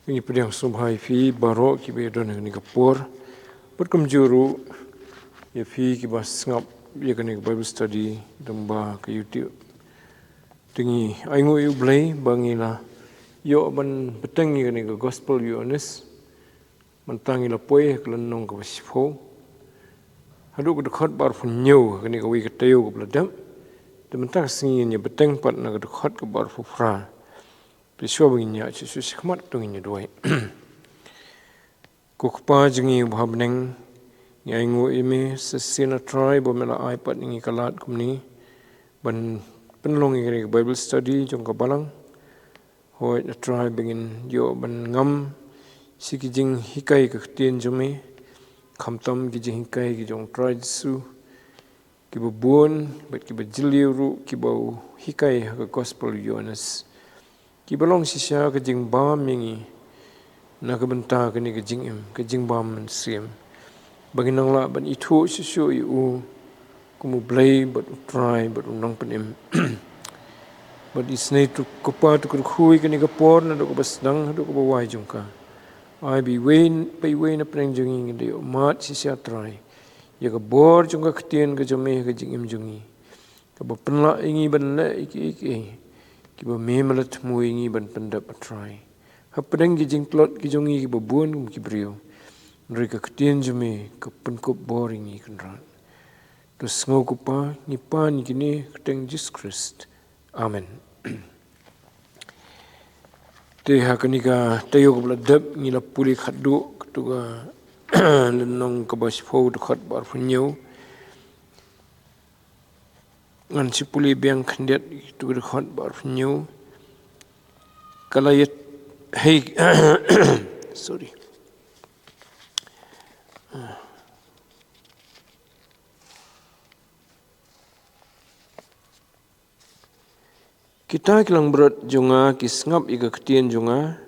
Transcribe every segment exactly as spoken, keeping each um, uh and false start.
Ngi pdiang sngewbha ïa phi baroh kiba ïadon ha kane ka por. Bad kumjuh ruh ïa phi kiba sngap ïa kane ka Bible study lyngba ka YouTube. Te ngi ainguh ïa U Blei ba ngi la ïoh ban bteng ïa kane ka Gospel Ïoannis. Mynta ngi la poi ha ka lynnong kaba shiphew haduh ka dkhot ba arphew hynñiew ha kane kawei ka taïew kaba la dep. Te mynta ka sngi ngin ïa bteng pat na ka dkhot kaba arphew phra. Te shuwa ba ngin ïaid shuh shuh shakhmat to ngin ïa duwai. Ko Kpa jong ngi uba ha bneng, ngi ainguh ïa me sa shisien A Trai ba me la ai pat ïa ngi ka lad kumne ban pynlong ïa kane ka Bible study jong ka balang. Hooid A Trai ba ngin ïoh ban ngam sha ki jinghikai ka ktien jong me, khamtam ki jinghikai ki jong U Trai Jisu, kiba bun bad kiba jylliew ruh kiba u hikai ha ka Gospel Ïoannis, kiba long shisha ka jingbam ïa ngi na ka bynta kane ka jingim, ka jingbam mynsiem, ba ngin nang lah ban ithuh shuh shuh ïa u kum U Blei bad U Trai bad U Nongpynim. Bad isynei to Kpa to kyrkhu ïa kane ka por naduh kaba sdang haduh kaba wai jong ka. Ai ba iwei pa iwei na pdeng jong ngi ngin da ïoh mad shisha Trai ïa ka bor jong ka ktien ka jong me ha ka jingim jong ngi, kaba pynlah ïa ngi ban leh ïa kiei kiei kiba me me la thmu ïa ngi ban pyndep A Trai, hapdeng ki jingtlot ki jong ngi kiba bun kum ki briew. Hynrei ka ktien jong me ka pynkup bor ïa ngi Kynrad. To sngew Ko Kpa, ngi pan ïa kine ha ka kyrteng Jisu Khrist. Amen. Te ha kane ka taïew kaba la dep ngi la pule khatduh kato ka lynnong kaba shiphew dkhot ba arphew hynñiew. Ngan sa pule biang khyndiat kato ka dkhot ba arphew hynñiew. Ka la ïa, hei, sorry. Kita ki langbrot jong nga ki sngap ïa ka ktien jong nga,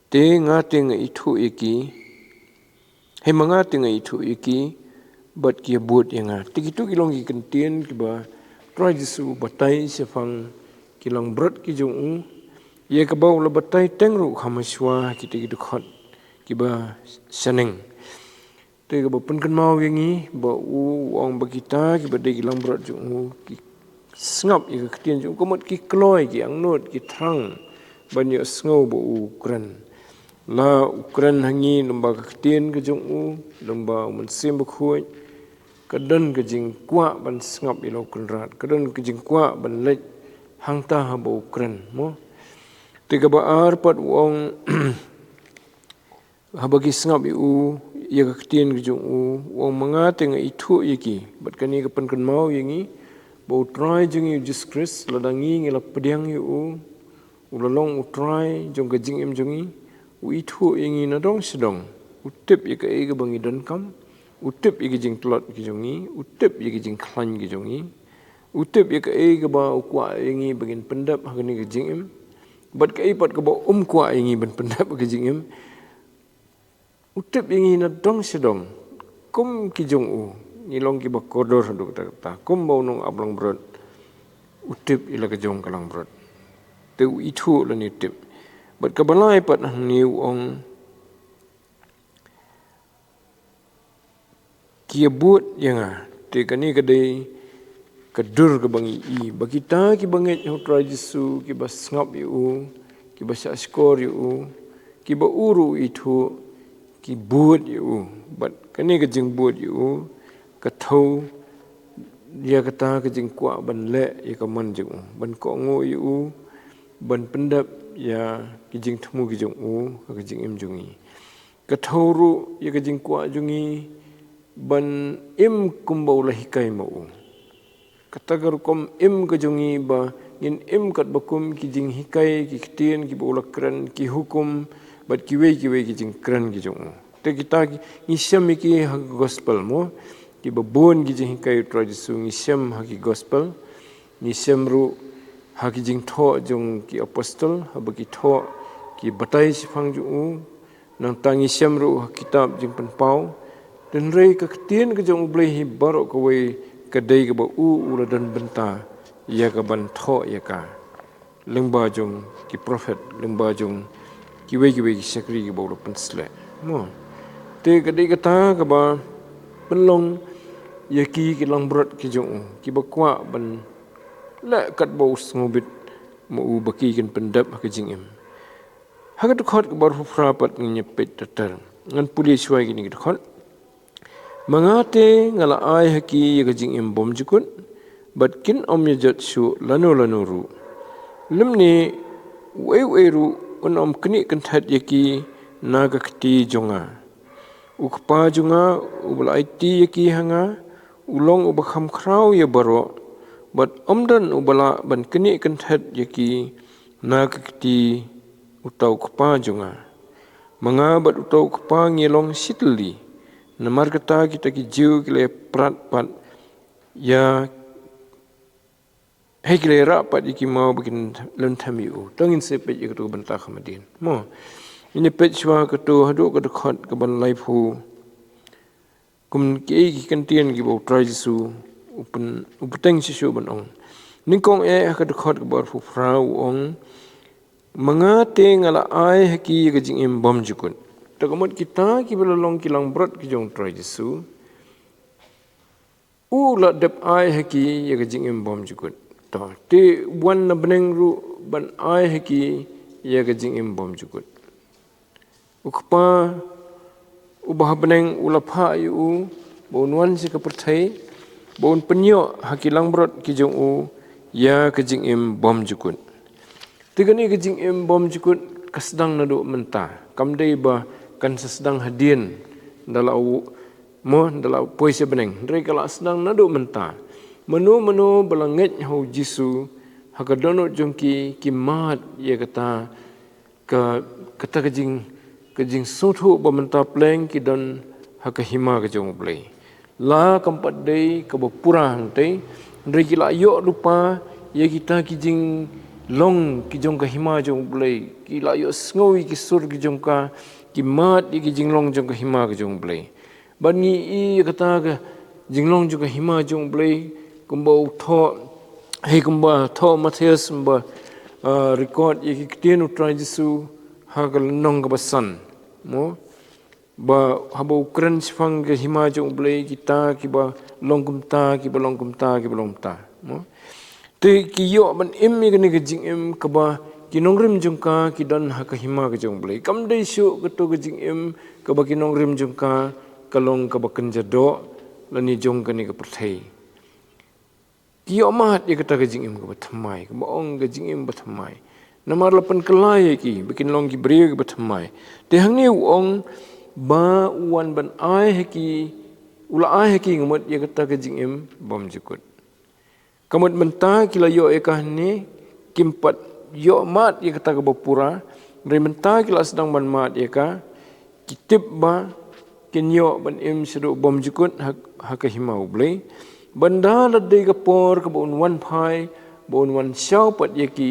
te nga te nga ithuh ïa ki, hei ma nga te nga ithuh ïa ki bad ki ïa bud ïa nga. Te kito ki long ki kyntien kiba Trai Jisu u batai shaphang ki langbrot ki jong u, ïa kaba u la batai teng ruh ha mashwa kita ki dkhot kiba shaneng. Te kaba pynkynmaw ïa ngi ba u ong ba kita kiba dei ki langbrot jong u ki sngap ïa ka ktien jong u, ka mut ki kloi, ki angnud, ki thrang ban ïohsngew ba u kren. La u kren ha ngi lyngba ka ktien ka jong u, lyngba u Mynsiem Bakhuid, ka don ka jingkwah ban sngap ïa la u Kynrad, ka don ka jingkwah ban leit hangta haba u kren, mo. Te kaba ar pat u ong haba ki sngap ïa u, ïa ka ktien ka jong u, u ong ma nga te nga ithuh ïa ki. Bad kane ka pynkynmaw ïa ngi ba u Trai jong ngi u Jisu Khrist, lada ngi ngi la pdiang ïa u, u la long u Trai jong ka jingim jong ngi, u ithuh ïa ngi nadong shadong. U tip ïa kaei kaba ngi donkam, u tip ïa ka jingtlot ka jong ngi, u tip ïa ka jingkhlaiñ ka jong ngi, u tip ïa kaei kaba u kwah ïa ngi ba ngin pyndep ha kane ka jingim, bad kaei pat kaba um kwah ïa ngi ban pyndep ha ka jingim. U tip ïa ngi nadong shadong. Kum ki jong u, ngi long kiba kordor haduh katta katta. Kumba u nongaplangbrot u tip ïa la ka jong ka langbrot. Te u ithuh lane u tip. Bad kaba lai pat hangne u ong, ki ïa bud ïa nga. Te kane ka dei ka dur kaba ngi i ba kita kiba ngeit ha u Trai Jisu, kiba sngap ïa u, kiba shahshkor ïa u, kiba u ruh u ithuh, ki bud ïa u. Bad kane ka jingbud ïa u ka thew ïa kata ka jingkwah ban leh ïa ka mon jong u, ban kohnguh ïa u, ban pyndep ïa ki jingthmu ki jong u ha ka jingim jong ngi. Ka thew ruh ïa ka jingkwah jong ngi ban im kumba u la hikai ma u. Kata ka rukom im ka jong ngi ba ngin im katba kum ki jinghikai, ki ktien kiba u la kren, ki hukum bad kiwei kiwei ki jingkren ki jong u. Te kita ki, ngi shem ïa ki ha ki gospel mo. Kiba bun ki jinghikai u Trai Jisu ngi shem ha ki gospel. Ngi shem ruh ha ki jingthoh jong ki apostol, haba ki thoh ki batai shaphang jong u. Nangta ngi shem ruh ha kitab Jingpynpaw. Hynrei ka ktien ka jong U Blei hi baroh kawei ka dei kaba u u la don bynta ïa ka ban thoh ïa ka lyngba jong ki prophet, lyngba jong kiwei kiwei ki shakri kiba u la pynsleh. Mo. Te ka dei kata kaba pynlong ïa ki ki langbrot ki jong u, kiba kwah ban leh katba u sngewbit ma u ba ki kin pyndep ha ka jingim. Ha ka dkhot kaba arphew phra pat ngin ïa peit ter ter. Ngan pule shuwa kine ki dkhot. Ma nga te nga la ai ha ki ïa ka jingim bymjukut, bad kin ym ïa jot shuh lano lano ruh. Lymne uei uei ruh un ym knieh kynthet ïa ki na ka kti jong nga. U Kpa jong nga uba la aiti ïa ki ha nga, u long uba kham khraw ïa baroh, bad ym don uba lah ban knieh kynthet ïa ki na ka kti uta u Kpa jong nga. Ma nga bad uta u Kpa ngi long shitylli. Namar kata kita ki Jiw ki la prat pat ïa, hei, ki la rah pat ïa ki maw ba kin lynthem ïa u. To ngin sa peit ïa kato ka bynta kham hadien. Mo. Ngin ïa peit shuwa kato haduh ka dkhot kaba laiphew. Kum kiei ki kyntien kiba u Trai Jisu u pyn, u bteng shisha ban ong. Nyngkong eh ha ka dkhot kaba arphew phra u ong, ma nga te nga la ai ha ki ïa ka jingim bymjukut. To ka mut kita kiba la long ki langbrot ki jong u Trai Jisu, u la dep ai ha ki ïa ka jingim bymjukut. To, te wan na bneng ruh ban ai ha ki ïa ka jingim bymjukut. U Kpa uba ha bneng u la phah ïa u ba un wan sha ka pyrthei, ba un pynïoh ha ki langbrot ki jong u ïa ka jingim bymjukut. Te kane ka jingim bymjukut ka sdang naduh mynta. Kam dei ba kan sa sdang hadien da la u, mo, da la u poi sha bneng. Hynrei ka la sdang naduh mynta. Mano mano ba la ngeit ha u Jisu, ha ka dohnud jong ki, ki mad ïa kata, ka, kata ka jing, ka jingsngewthuh ba mynta pleng ki don ha ka hima ka jong u Blei. La kam pat dei kaba pura hangtei, hynrei ki la ïoh lypa ïa kita ki jinglong ki jong ka hima jong u Blei. Ki la ïohsngew ïa ki sur ki jong ka, ki mad ïa ki jinglong jong ka hima ka jong u Blei. Bad ngi i ïa kata ka jinglong jong ka hima jong u Blei, kumba u thoh, hei, kumba thoh Mathaios, kumba, ah, record ïa ki ktien u Trai Jisu ha ka lynnong kaba san. Mo? Ba haba u kren shaphang ka hima jong u Blei, kita kiba long kumta, kiba long kumta, kiba long kumta. Mo? Te ki ïoh ban im ïa kane ka jingim kaba ki nongrim jong ka ki don ha ka hima ka jong u Blei. Kam dei shuh kato ka jingim kaba ki nongrim jong ka ka long kaba kynja doh lane jong kane ka pyrthei. Ki ïoh mad ïa kata ka jingim kaba thymmai, kaba ong ka jingim ba thymmai. Namar la pynkylla ïa ki ba kin long ki briew kiba thymmai. Te hangne u ong ba u wan ban ai ha ki, u la ai ha ki, nga mut, ïa kata ka jingim bymjukut. Ka mut mynta ki la ïoh ïa ka hangne, kim pat ïoh mad ïa kata kaba pura, hynrei mynta ki la sdang ban mad ïa ka, ki tip ba kin ïoh ban im shaduh bymjukut ha, ha ka hima u Blei. Ban da la dei ka por kaba un wan phai, ba un wan shaw pat ïa ki,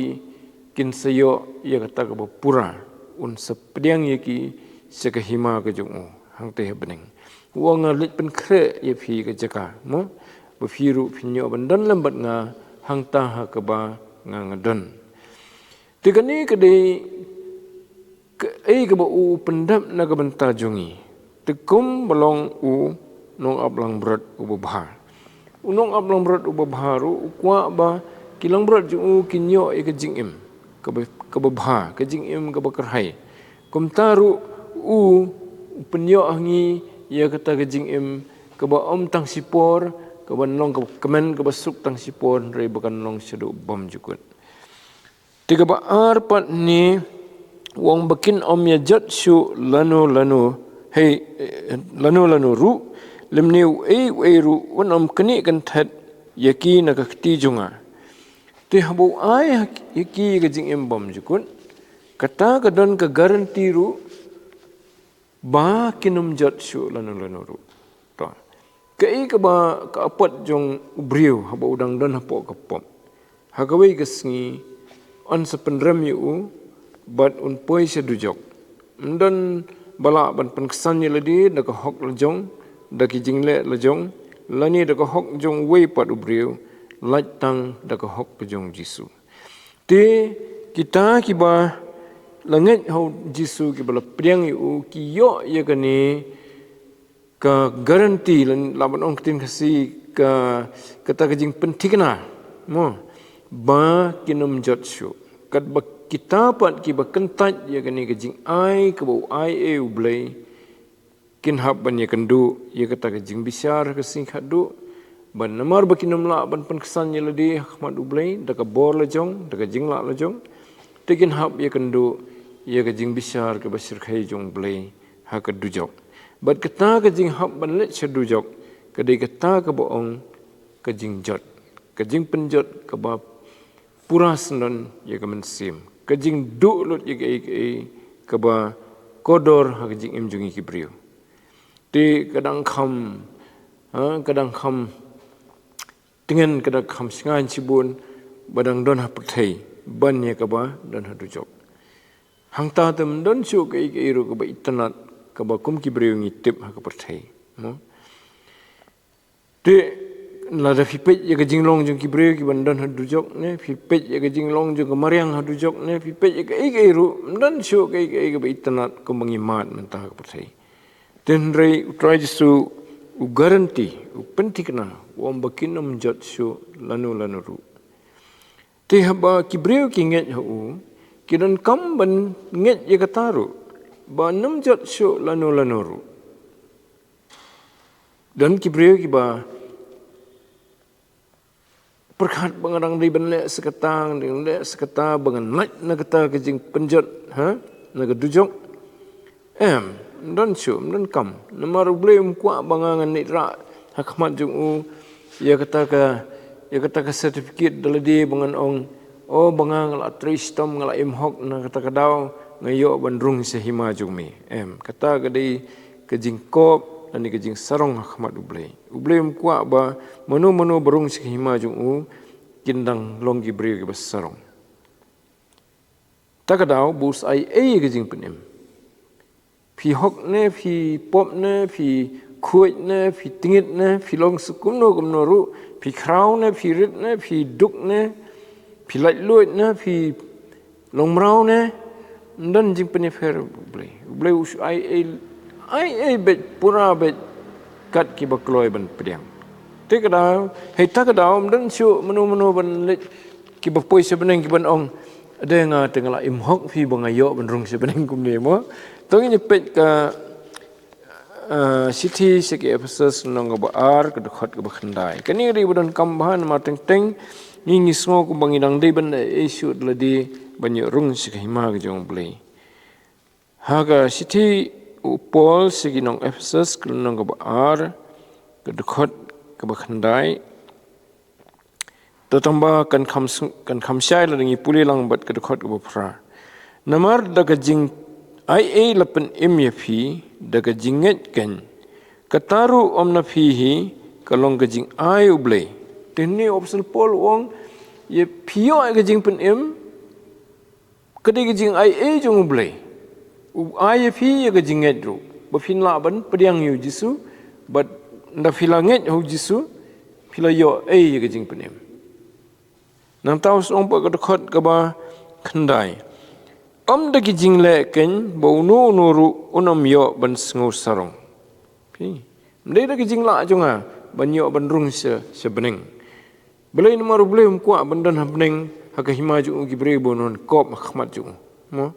kin sa ïoh ïa kata kaba pura, un sa pdiang ïa ki sha ka hima ka jong u hangtei ha bneng. U ong, nga leit pynkhreh ïa phi ka jaka, mo? Ba phi ruh phin ïoh ban don lem bad nga hangta ha kaba nga nga don. Te kane ka dei kaei kaba u pyndep na ka bynta jong ngi. Te kumba long u nongap langbrot uba bha. U nongap langbrot uba bha ruh u kwah ba ki langbrot jong u kin ïoh ïa ka jingim kaba, kaba bha, ka jingim kaba kyrhai. Kumta ruh u, u pynïoh ha ngi ïa kata ka jingim kaba ym tang shipor, kaban long kaba kmen, kaba suk tang shipor, hynrei ba kan long shaduh bymjukut. Te kaba ar pat ne, u ong ba kin ym ïa jot shuh lano lano, hei, eh, lano lano ruh, lymne uei uei ruh un ym knieh kynthet ïa ki na ka kti jong nga. Te haba u ai ha ki, ïa ki ka jingim bymjukut, kata ka don ka guarantee ruh ba kin ym jot shuh lano lano ruh. To. Kaei kaba ka apot jong u briew haba u dang don hapoh ka pop. Ha kawei ka sngi yn sa pynrem ïa u bad un poi sha dujok. Ym don ba lah ban pynksan ïa lade da ka hok la jong, da ki jingleh la jong, lane da ka hok jong uwei pat u briew, lait tang da ka hok ka jong u Jisu. Te kita kiba la ngeit ha u Jisu, kiba la pdiang ïa u, ki ïoh ïa kane ka guarantee, la, lah ban ong ktien Khasi, ka, kata ka jingpynthikna, mo, ba kin ym jot shuh. Katba kita pat kiba kyntait ïa kane ka jingai kaba u ai ei U Blei, kin hap ban ïakynduh ïa kata ka jingbishar ha ka sngi khatduh, bad namar ba kin ym lah ban pynksan ïa lade ha khmat U Blei da ka bor la jong, da ka jinglah la jong, te kin hap ïakynduh ïa ka jingbishar kaba shyrkhei jong U Blei ha ka dujok. Bad kata ka jinghap ban leit sha dujok ka dei kata kaba ong ka jingjot, ka jingpynjot kaba pura syndon ïa ka mynsiem, ka jingduh lut ïa kaei kaei kaba kordor ha ka jingim jong ngi ki briew. Te ka dang kham, ha, ka dang kham tngen, ka dang kham shngaiñ shibun ba dang don ha pyrthei ban ïa kaba don ha dujok. Hangta te ym don shuh kaei kaei ruh kaba itynnad kaba kum ki briew ngi tip ha ka pyrthei, mo. Te lada phi peit ïa ka jinglong jong ki briew kiban don ha dujok ne, phi peit ïa ka jinglong jong ka mariang ha dujok ne, phi peit ïa kaei kaei ruh, ym don shuh kaei kaei kaba itynnad kumba ngi mad mynta ha ka pyrthei. Te hynrei U Trai Jisu u guarantee, u pynthikna, u ong ba kin ym jot shuh lano lano ruh. Te haba ki briew ki ngeit ha u, ki donkam ban ngeit ïa kata ruh, ba ym jot shuh lano lano ruh. Don ki briew kiba pyrkhat ba nga dang dei ban leh sa kata, dang leh sa kata, ba ngan lait na kata ka jingpynjot, ha, na ka dujok. Em, ym don shuh, ym donkam. Namar U Blei um kwah ba nga ngan leit rah ha khmat jong u ïa kata ka, ïa kata ka certificate da lade ba ngan ong, o, ba nga, nga la trei shitom, nga la im hok, na kata ka daw nga ïoh ban rung sha hima jong me. Em, kata ka dei ka jingkop lane ka jingsarong ha khmat U Blei. U Blei um kwah ba mano mano ba rung sha ka hima jong u kin dang long ki briew kiba sarong. Ta ka daw ba u sa ai ei ïa ka jingpynim. Phi hok ne, phi pop ne, phi khuid ne, phi tngit ne, phi long sa kumno kumno ruh, phi khraw ne, phi rit ne, phi duk ne, phi laitluid ne, phi long mraw ne, ym don jingpynïapher U Blei. U Blei u shu ai ei, ai ei beit, pura beit, kat kiba kloi ban pdiang. Te ka daw, hei, ta ka daw ym don shuh mano mano ban leit, kiba poi sha bneng kiban ong, ade nga te nga la im hok phi ba nga ïoh ban rung sha bneng kumne, mo. To ngin ïa peit ka, ah, shithi sha ki Ephesus lynnong kaba ar, ka dkhot kaba khyndai. Kane ka dei ba donkam bha namar teng teng ngi, ngi sngew kumba ngi dang dei ban ei shuh da lade ban ïoh rung sha ka hima ka jong U Blei. Ha ka shithi u Paul sha ki nong Ephesus, ka lynnong kaba ar, ka dkhot kaba khyndai. To tangba kan kham sng-, kan kham shai lada ngi pule lang bad ka dkhot kaba phra. Namar da ka jingai ei la pynim ïa phi da ka jingngeit keiñ, kata ruh ym na phi hi, ka long ka jingai U Blei. Te hangne u Apostol Paul u ong, ïa phi ïoh ïa ka jingpynim, ka dei ka jingai ei jong U Blei. U ai ïa phi ïa ka jingngeit ruh ba phin lah ban pdiang ïa U Jisu, bad ynda phi la ngeit ha U Jisu, phi la ïoh ei ïa ka jingpynim. Nangta u sa ong pat ka dkhot kaba khyndai, ym da ki jingleh keiñ ba uno uno ruh un ym ïoh ban sngew sarong. Phi, ym dei da ki jinglah jong nga ban ïoh ban rung sha, sha bneng. Balei? Namar U Blei um kwah ban don ha bneng ha ka hima jong u ki briew ba un kop ha khmat jong u. Mo?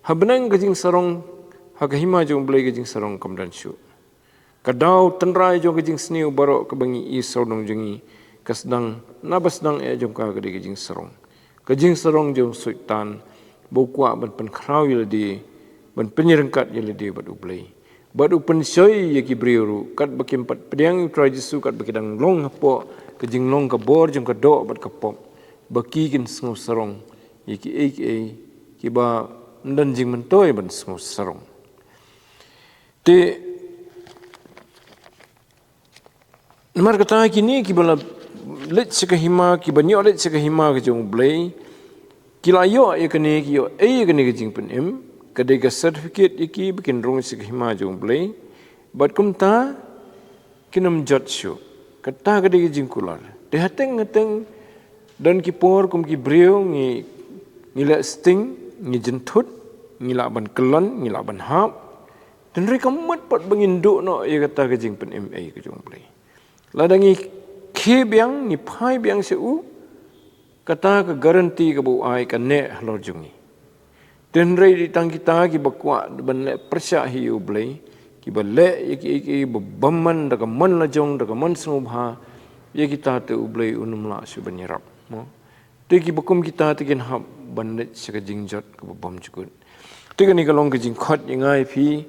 Ha bneng ka jingsarong, ha ka hima jong U Blei ka jingsarong kam don shuh. Ka daw tynrai jong ka jingsniew baroh kaba ngi ïohi sawdong jong ngi ka sdang na ba sdang eh jong ka, ka dei ka jingsarong. Ka jingsarong jong u Soitan ba u kwah ban pynkhraw ïa lade, ban pynïaryngkat ïa lade bad U Blei. Bad u pynshoi ïa ki briew ruh, katba kim pat pdiang ïa U Trai Jisu, katba ki dang long hapoh ka jinglong ka bor jong ka doh bad ka pop, ba ki kin sngew sarong ïa kiei kiei kiba ym don jingmyntoi ban sngew sarong. Te namar kata kine kiba la leit sha ka hima, kiba ïoh leit sha ka hima ka jong U Blei, ki la ïoh ïa kane, ki ïoh ei ïa kane ka jingpynim, ka dei ka certificate ïa ki ba kin rung sha ka hima jong U Blei. Bad kumta kin ym jot shuh. Kata ka dei ka jingkular. Te hateng hateng don ki por kum ki briew ngi, ngi leh sting, ngi jynthut. ngi lah ban kyllon, ngi lah ban hap. Hynrei ka mut pat ba ngin duh noh ïa kata ka jingpynim ei ka jong U Blei. Lada ngi khie biang, ngi phai biang sha u, kata ka guarantee kaba u ai ka neh halor jong ngi. Hynrei dei tang kita kiba kwah ban leh pyrshah hi ïa U Blei, kiba leh ïa kiei kiei ba bymman da ka mon la jong, da ka mon sngewbha, ïa kita te U Blei un ym lah shuh ban ïarap. Mo? Te kiba kum kita te kin hap ban leit sha ka jingjot kaba bymjukut. Te kane ka long ka jingkhot ïa nga ïa phi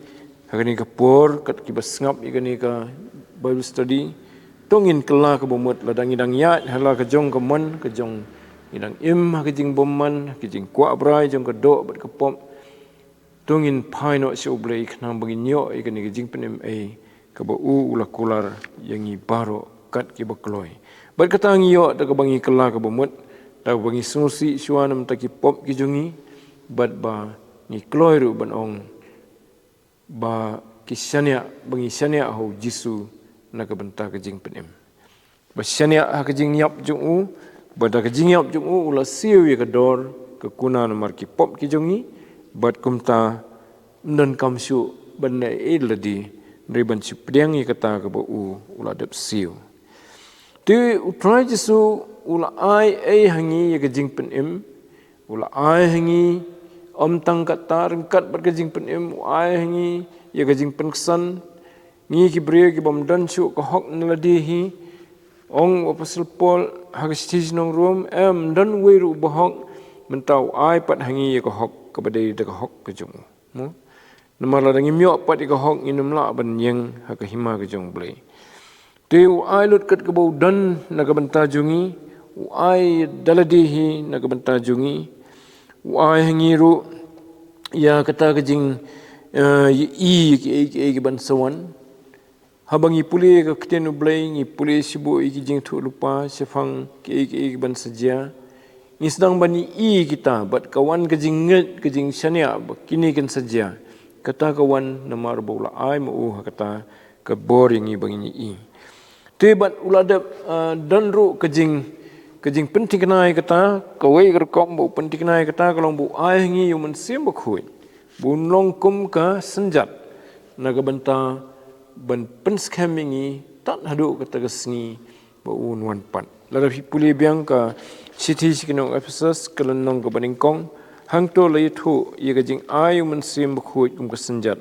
ha kane ka por, kat kiba sngap ïa kane ka Bible study. To ngin kylla kaba mut, lada ngi dang ïaid ha la ka jong ka mon, ka jong ngi dang im ha ka jingbymman, ha ka jingkwah brai jong ka doh bad ka pop. To ngin phai noh sha U Blei khnang ba ngin ïoh ïa kane ka jingpynim ei kaba u u la kular ïa ngi baroh kat kiba kloi. Bad kata ngi ïoh da kaba ngi kylla kaba mut, da kaba ngi sngewsih shuwa namar ki pop ki jong ngi, bad ba ngi kloi ruh ban ong ba ki shaniah, ba ngi shaniah ha U Jisu na ka bynta ka jingpynim. Ba shaniah ha ka jingïap jong u, ba da ka jingïap jong u u la siew ïa ka dor ka kuna namar ki pop ki jong ngi, bad kumta ym donkam shuh ban leh ei ei lade, hynrei ban shu pdiang ïa kata kaba u u la dep siew. Te U Trai Jisu u la ai ei ha ngi ïa ka jingpynim, u la ai ha ngi ym tang kata ryngkat bad ka jingpynim, u ai ha ngi ïa ka jingpynksan, ngi ki briew ki bym don shuh ka hok na lade hi. Ong u Apostol Paul ha ka shithi sha ki nong Rom, em, ym don uwei ruh uba hok, mynta u ai pat ha ngi ïa ka hok kaba dei da ka hok ka jong u. Mo? Namar lada ngim ïoh pat ïa ka hok, ngin ym lah ban ïeng ha ka hima ka jong U Blei. Te u ai lut kat kaba u don na ka bynta jong ngi, u ai da lade hi na ka bynta jong ngi, u ai ha ngi ruh ïa kata ka jing, eh, ïa i kiei kiei ki ban sa wan. Haba ngi pule ka ktien U Blei, ngi pule shibun ïa ki jingthoh lypa shaphang kiei kiei ki ban sa jia. Ngi sdang ban ïohi ïa kita, bad ka wan ka jingngeit, ka jingshaniah ba kine kin sa jia. Kata ka wan namar ba u la ai ma u ha kata ka bor ïa ngi ba ngin ïohi. Te bad u la dep, ah, don ruh ka jing, ka jingpynthikna ïa kata, kawei ka rukom ba u pynthikna ïa kata ka long ba u ai ha ngi ïa u Mynsiem Bakhuid, ba un long kum ka synjat na ka bynta ban pynskhem ïa ngi tad haduh kata ka sngi ba un wan pat. Lada phi pule biang ka shithi sha ki nong Ephesus, ka lynnong kaba nyngkong, hangto la ïathuh ïa ka jingai u Mynsiem Bakhuid kum ka synjat,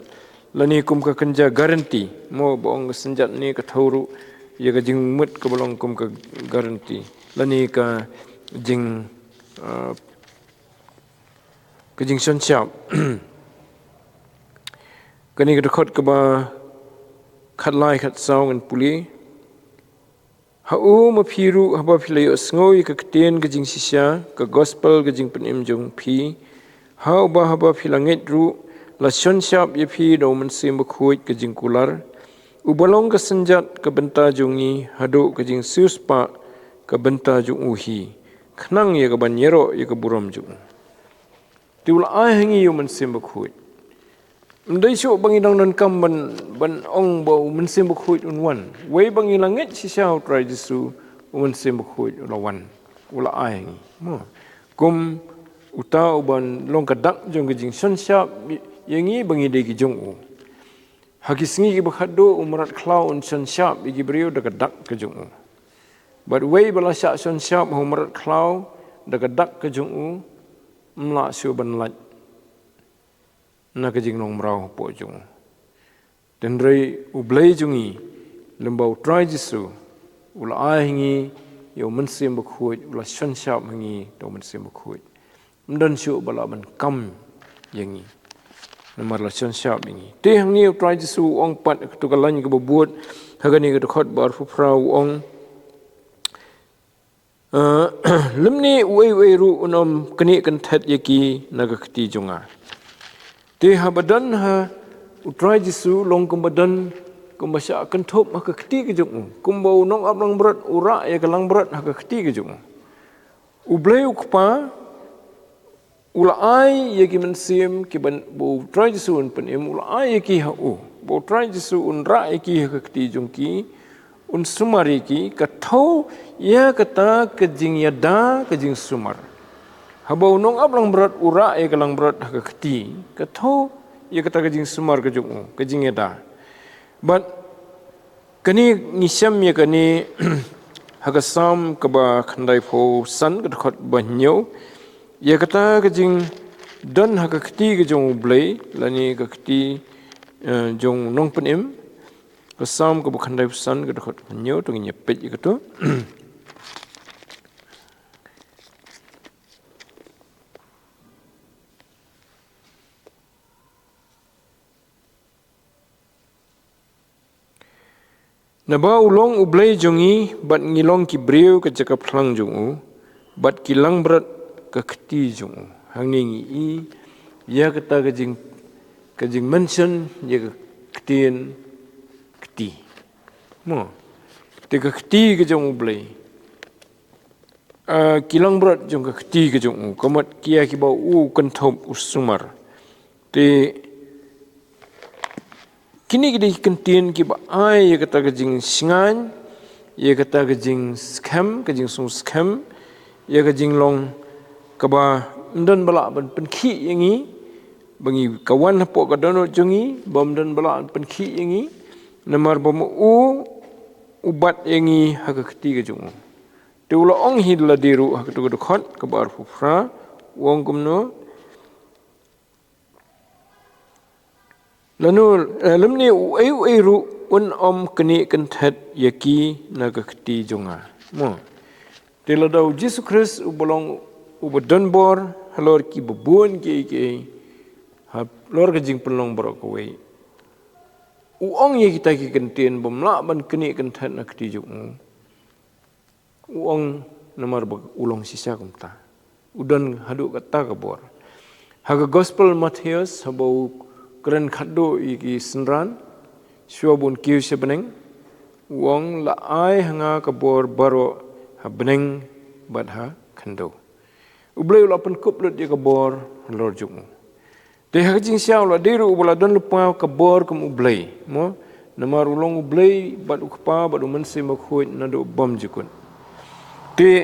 lane kum ka kynja guarantee. Mo, ba ong ka synjat ne ka thew ruh ïa ka jingmut kaba long kum ka guarantee, lane ka jing, ah, ka jingshon shap. Kane ka dkhot kaba khatlai khatsaw ngan pule. Ha u ma phi ruh haba phi la ïohsngew ïa ka ktien ka jingshisha, ka gospel ka jingpynim jong phi, ha uba haba phi la ngeit ruh, la shon shap ïa phi da u Mynsiem Bakhuid ka jingkular, uba long ka synjat ka bynta jong ngi haduh ka jingsiewspah ka bynta jong u hi, khnang ïa ka ban ïaroh ïa ka burom jong u. Te u la ai ha ngi ïa u Mynsiem Bakhuid. Ym dei shuh ba ngi dang donkam ban, ban ong ba u Mynsiem Bakhuid un wan. Wei ba ngi la ngeit shisha ha u Trai Jisu, u Mynsiem Bakhuid u la wan, u la ai ha ngi. Mo. Kum uta uban long ka dak jong ka jingshon shap ïa ngi ba ngi dei ki jong u. Ha ki sngi kiba khatduh u mrad khlaw un shon shap ïa ki briew da ka dak ka jong u. Bad wei ba la shah shon shap ha u mrad khlaw da ka dak ka jong u, ym lah shuh ban lait na ka jinglong mraw hapoh jong u. Hynrei U Blei jong ngi, lyngba u Trai Jisu, u la ai ha ngi ïa u Mynsiem Bakhuid, u la shon shap ha ngi da u Mynsiem Bakhuid. Ym don shuh ba lah ban kam ïa ngi, namar la shon shap ïa ngi. Te hangne u Trai Jisu u ong pat ha kato ka lain kaba bud, ha kane ka dkhot ba arphew phra u ong, eh, lymne uei uei ruh un ym knieh kynthet ïa ki na ka kti jong nga. Te haba don ha u Trai Jisu long kumba don, kumba shah kynthup ha ka kti ka jong u, kumba u nongaplangbrot u rah ïa ka langbrot ha ka kti ka jong u. U Blei u Kpa u la ai ïa ki mynsiem kiba u Trai Jisu un pynim, u la ai ïa ki ha u, ba u Trai Jisu un rah ïa ki ha ka kti jong ki, un sumar ïa ki, ka thew ïa kata ka jingïada ka jingsumar. Haba u nongap langbrot u rah ïa ka langbrot ha ka kti, ka thew ïa kata ka jingsumar ka jong u, ka jingïada. Bad kane ngi shem ïa kane ha ka Salm kaba khyndaiphew san, ka dkhot ba hynñiew. Ïa kata ka jingdon ha ka kti ka jong U Blei, lane ka kti, eh, jong u nongpynim. Ka Salm kaba khyndaiphew san, ka dkhot ba hynñiew, to ngin ïa peit ïa kato. Naba u long U Blei jong ngi, bad ngi long ki briew ka jaka phlang jong u, bad ki langbrot ka kti jong u. Hangne ngi i ïa kata ka jing, ka jingmention ïa ka ktien kti. Mo. Te ka kti ka jong U Blei. Ah, ki langbrot jong ka kti ka jong u, ka mut ki ïa kiba u kynthup, u sumar. Te kine ki dei ki kyntien kiba ai ïa kata ka jingshngaiñ, ïa kata ka jingskhem, ka jingsngewskhem, ïa ka jinglong kaba ym don ba lah ban pynkhih ïa ngi, ba ngi ka wan hapoh ka dohnud jong ngi, ba ym don ba lah ban pynkhih ïa ngi, namar ba ma u, u bat ïa ngi ha ka kti ka jong u. Te u la ong hi lade ruh ha kato ka dkhot kaba arphew phra, u ong kumno. Lano, eh, lymne uei uei ruh un ym knieh kynthet ïa ki na ka kti jong nga. Mo. Te lada u Jisu Khrist uba long uba don bor halor kiba bun kiei kiei, halor ka jingpynlong baroh kawei, u ong ïa kita ki kyntien bym lah ban knieh kynthet na ka kti jong u. U ong namar ba u long shisha kumta. U don haduh katta ka bor. Ha ka Gospel Mathaios, haba u kren khadduh ïa ki synran, shuwa ba un kiew sha bneng, u ong, la ai ha nga ka bor baroh ha bneng bad ha khyndew. U Blei u la pynkup lut ïa ka bor halor jong u. Te ha ka jingshisha u la dei ruh uba la don lypa ka bor kum U Blei, mo? Namar u long U Blei bad U Kpa bad U Mynsiem Bakhuid naduh bymjukut. Te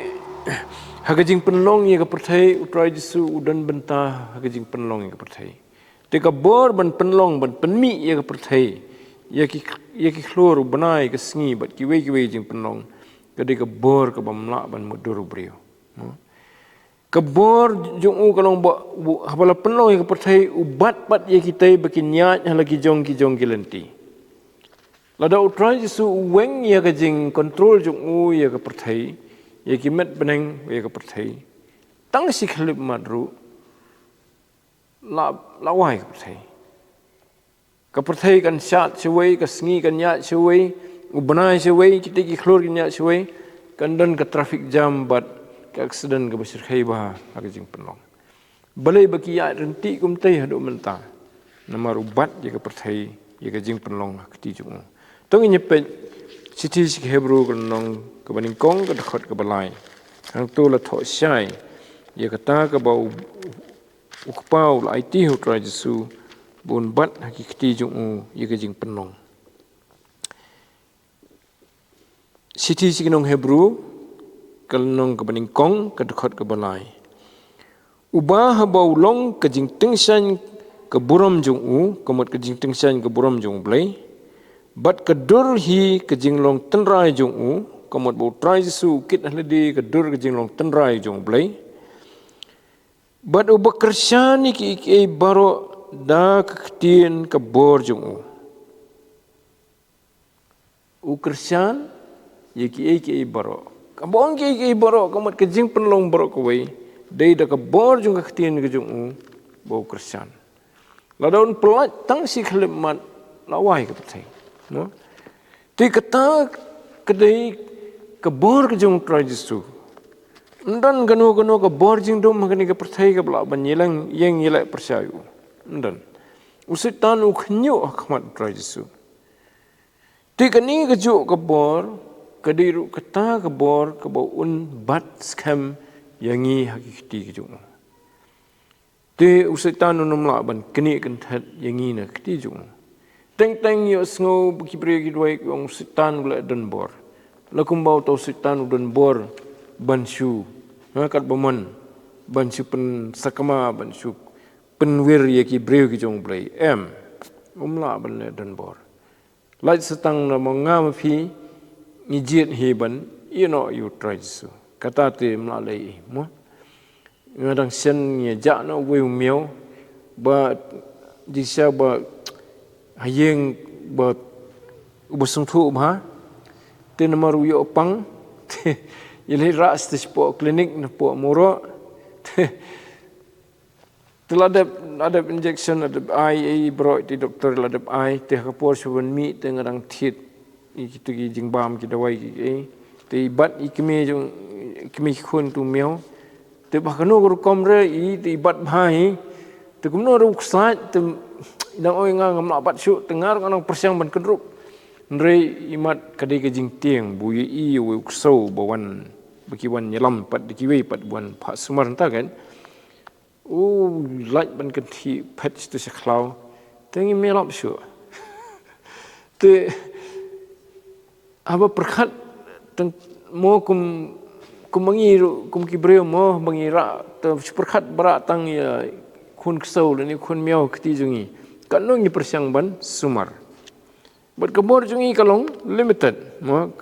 ha ka jingpynlong ïa ka pyrthei, U Trai Jisu u don bynta ha ka jingpynlong ïa ka pyrthei. Te ka bor ban pynlong, ban pynmih ïa ka pyrthei, ïa ki, ïa ki khlur, u bnai, ka sngi bad kiwei kiwei jingpynlong, ka dei ka bor kaba ym lah ban mutdur u briew, mo? Ka bor jong u ka long ba, u, haba la pynlong ïa ka pyrthei, u bat pat ïa kitei ba kin ïaid ha la ki jong ki jong ki lynti. Lada U Trai Jisu u weng ïa ka jingkontrol jong u ïa ka pyrthei, ïa ki met bneng, ïa ka pyrthei, tang shi khyllipmat ruh, la, la wai ka pyrthei. Ka pyrthei kan shad shawei, ka sngi kan ïaid shawei, u bnai shawei, kita ki khlur kin ïaid shawei, kan don ka traffic jam bad ka accident kaba shyrkhei bha ha ka jingpynlong. Balei ba ki ïaid ryntih kumtei haduh mynta? Namar u bat ïa ka pyrthei, ïa ka jingpynlong ha ka kti jong u. To ngin ïa peit shithi sha ki Hebru ka lynnong kaba nyngkong ka dkhot kaba lai. Hangto la thoh shai ïa kata kaba u U Kpa u la aiti ha U Trai Jisu ba un bat ha ki kti jong u ïa ka jingpynlong. Shithi sha ki nong Hebru ka lynnong kaba nyngkong ka dkhot kaba lai. Uba haba u long ka jingtyngshaiñ ka burom jong u, ka mut ka jingtyngshaiñ ka burom jong U Blei, bad ka dur hi ka jinglong tynrai jong u, ka mut ba U Trai Jisu u kit ha lade ka dur ka jinglong tynrai jong U Blei. Bad uba kyrshan ïa kiei kiei baroh da ka ktien ka bor jong u. U kyrshan ïa kiei kiei baroh. Kaba ong kiei kiei baroh, ka mut ka jingpynlong baroh kawei, dei da ka bor jong ka ktien ka jong u ba u kyrshan. Lada un pyllait tang shi khyllipmat, la wai ka pyrthei, no? Te kata ka dei ka bor ka jong U Trai Jisu. Ym don kano kano ka bor jingdum ha kane ka pyrthei kaba lah ban ïeng, ïeng ïaleh pyrshah ïa u. Ym don. U Soitan u khynñiuh ha khmat U Trai Jisu. Te kane kajuh ka bor ka dei ruh kata ka bor kaba un bat skhem ïa ngi ha ki kti ki jong u. Te u Soitan un ym lah ban knieh kynthet ïa ngi na ka kti jong u. Teng teng ïohsngew ba ki briew ki duwai ki ong u Soitan u leh don bor. La kumba uta u Soitan u don bor ban shu, ha, katba mon ban shu pynsakma, ban shu pynwir ïa ki briew ki jong U Blei. Em, um lah ban leh donbor. Lait sa tang na mo nga ma phi ngi jied hi ban ïeh noh ïa U Trai Jisu. Kata te um lah leh ei mo. Nga dang shen ngi jah noh uwei u miaw ba jingshisha ba ha ïing ba uba sngewthuh bha. Te namar u ïoh pang te ïa leit rah sha te shapoh klinik na poh Mawroh. Te Te la dep, la dep injection, la dep ai, ai baroh te doktor la dep ai, te ha ka por shu ban mih, te nga dang thied ïa kito ki jingbam ki dawai ki, eh, te i bat i kmie jong, i kmie ki khun tu miaw. Te ba kano ka rukom re i, te i bat bha hi. Te kumno ruh u ksaid, te i dang ong ïa nga ngam lah bat shuh, te nga ruh nga dang pyrshang ban kynrup. Hynrei i mat ka dei ka jingtieng, ba u ïohi ïa uwei u ksew ba wan, ba ki wan ïalam pat da kiwei pat ba wan phah sumar nangta kan. U lait ban kynthih phet sha te sha khlaw. Te ngim ïalap shuh. Te haba pyrkhat tang mo kum, kum ma ngi ruh, kum ki briew mo ba ngi rah, te shu pyrkhat ba rah tang ïa khun ksew lane khun miaw kti jong ngi. Katno ngi pyrshang ban sumar. Bad ka bor jong ngi ka long limited mo,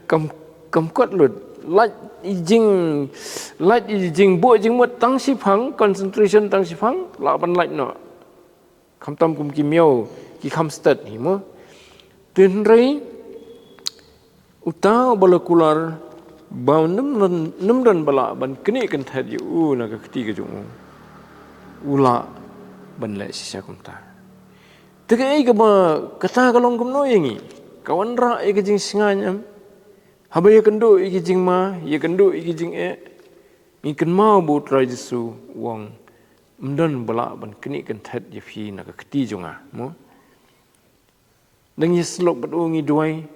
kam, kam kot lut. Lait i jing, lait i jingbuh jingmut tang shiphang, concentration tang shiphang, lah ban lait noh. Khamtam kum ki miaw ki kham stet hi mo. Te hynrei uta uba la kular ba ym don, ym don ba lah ban knieh kynthet ïa u na ka kti ka jong u, u lah ban leh shisha kumta. Te kaei kaba kata ka long kumno ïa ngi? Ka wanrah ïa ka jingsngewsih em? Haba ïakynduh ïa ki jingma, ïakynduh ïa ki jingeh, ngi kynmaw ba U Trai Jisu u ong, ym don ba lah ban knieh kynthet ïa phi na ka kti jong nga mo. Dang ïasyllok bad u ngi duwai,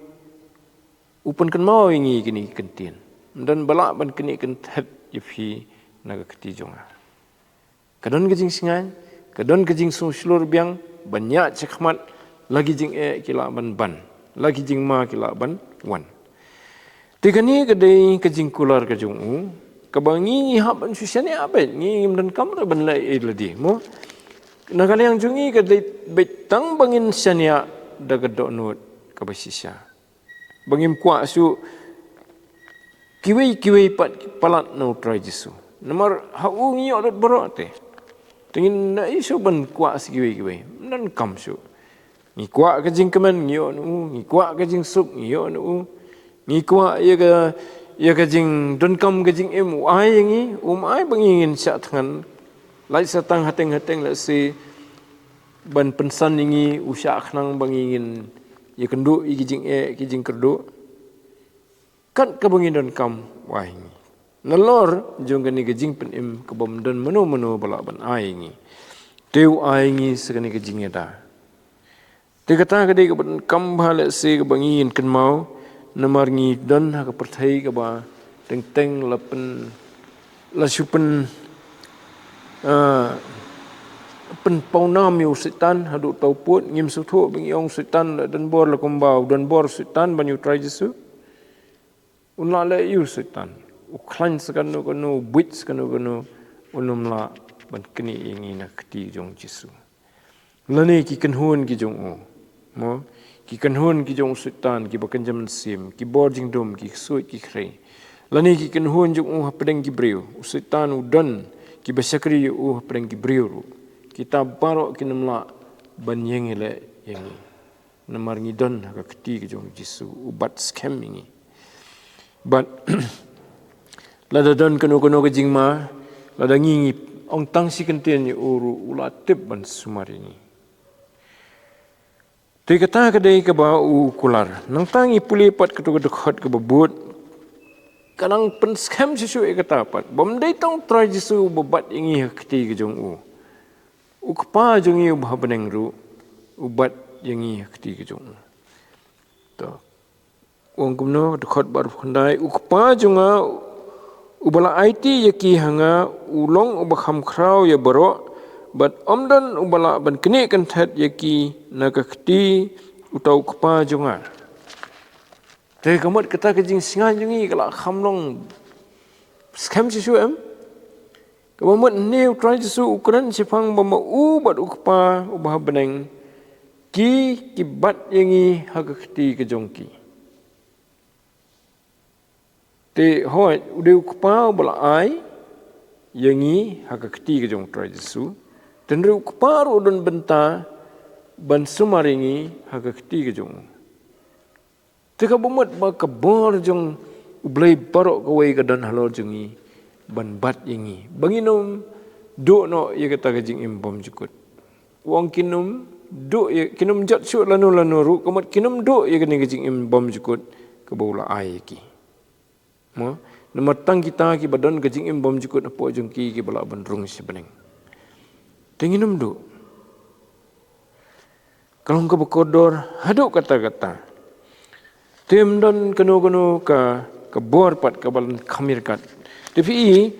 u pynkynmaw ïa ngi kine ki kyntien, ym don ba lah ban knieh kynthet ïa phi na ka kti jong nga. Ka don ka jingsngewsih, ka don ka jingsngewshlur biang, ban ïaid shakhmat, la ki jingeh ki lah ban ban, la ki jingma ki lah ban wan. Te kane ka dei ka jingkular ka jong u, kaba ngi ngi hap ban shu shaniah beit, ngi ngim donkam ruh ban leh ei lade mo. Na ka liang jong ngi ka dei beit tang ba ngin shaniah da ka dohnud kaba shisha. Ba ngim kwah shuh kiwei kiwei pat ki palat na U Trai Jisu. Namar ha u ngi ïoh lut baroh te. Te ngin ïa shuh ban kwah shuh kiwei kiwei. Ym donkam shuh. Ngi kwah ka jingkmen ngi ïoh na u, ngi kwah ka jingsuk ngi ïoh na u. Ngi kwah ïa ka, ïa ka jingdonkam ka jingim u ai ïa ngi, um ai ba ngi ngin shah thngan. Lait sa tang hateng hateng lehse ban pynsan ïa ngi u shah khnang ba ngi ngin ïakynduh ïa ki jingeh ki jingkyrduh. Kat kaba ngi donkam u ai ïa ngi. Nalor jong kane ka jingpynim kaba ym don mano mano ba lah ban ai ïa ngi. Te u ai ïa ngi sa kane ka jingïada. Te kata ka dei kaba donkam bha lehse kaba ngi ngin kynmaw namar ngi don ha ka pyrthei kaba teng teng la pyn, la shu pyn, ah, pynpawnam ïa u Soitan haduh tau pud, ngim sngewthuh ba ngi ong u Soitan la donbor la kumba u donbor u Soitan ban ïa U Trai Jisu. Un lah leh ïa u Soitan. U khlaiñ sa kano kano, u buit sa kano kano, un ym lah ban knieh ïa ngi na ka kti jong U Jisu. Lane ki kynhun ki jong u. Mo, ki kynhun ki jong u Soitan kiba kynja mynsiem, ki bor jingdum, ki ksuid ki khrei. Lane ki kynhun jong u hapdeng ki briew. U Soitan u don kiba shakri ïa u hapdeng ki briew ruh. Kita baroh kin ym lah ban ïeng ïaleh ïa ngi. Namar ngi don ha ka kti ka jong U Jisu, u bat skhem ïa ngi. Bad lada don kano kano ka jingma, lada ngi ngi ong tang shi kyntien ïa u ruh u la tip ban sumar ïa ngi. Te kata ka dei kaba u kular. Nangta ngi pule pat kato ka dkhot kaba bud, ka nang pynskhem shuh shuh ïa kata pat. Bym dei tang U Trai Jisu uba bat ïa ngi ha ka kti ka jong u. U Kpa jong ngi uba ha bneng ruh u bat ïa ngi ha ka kti ka jong u. To. Ong kumno, dkhot ba arphew khyndai, u Kpa jong nga uba la aiti ïa ki ha nga, u long uba kham khraw ïa baroh, bad ym don uba lah ban knieh kynthet ïa ki na ka kti uta u Kpa jong nga. Te ka mut kata ka jingsngewsih jong ngi ka la kham long skhem shuh shuh em? Kaba mut hangne u Trai Jisu u kren shaphang ba ma u bad u Kpa uba ha bneng ki, ki bat ïa ngi ha ka kti ka jong ki. Te hooid, u dei u Kpa uba la ai ïa ngi ha ka kti ka jong u Trai Jisu. Te hynrei u Kpa ruh u don bynta ban sumar ïa ngi ha ka kti ka jong u. Te kaba mut ba ka bor jong U Blei baroh kawei ka don halor jong ngi ban bat ïa ngi ba ngin ym duh noh ïa kata ka jingim bymjukut. U ong kin ym duh ïa, kin ym jot shuh lano lano ruh, ka mut kin ym duh ïa kane ka jingim bymjukut kaba u la ai ïa ki. Mo, namar tang kita kiba don ka jingim bymjukut hapoh jong ki, kiba lah ban rung sha bneng. Te ngin ym duh. Ka long kaba kordor haduh katta katta. Te ym don kano kano ka, ka bor pat kaba lan kham ïa kat. Te phi i,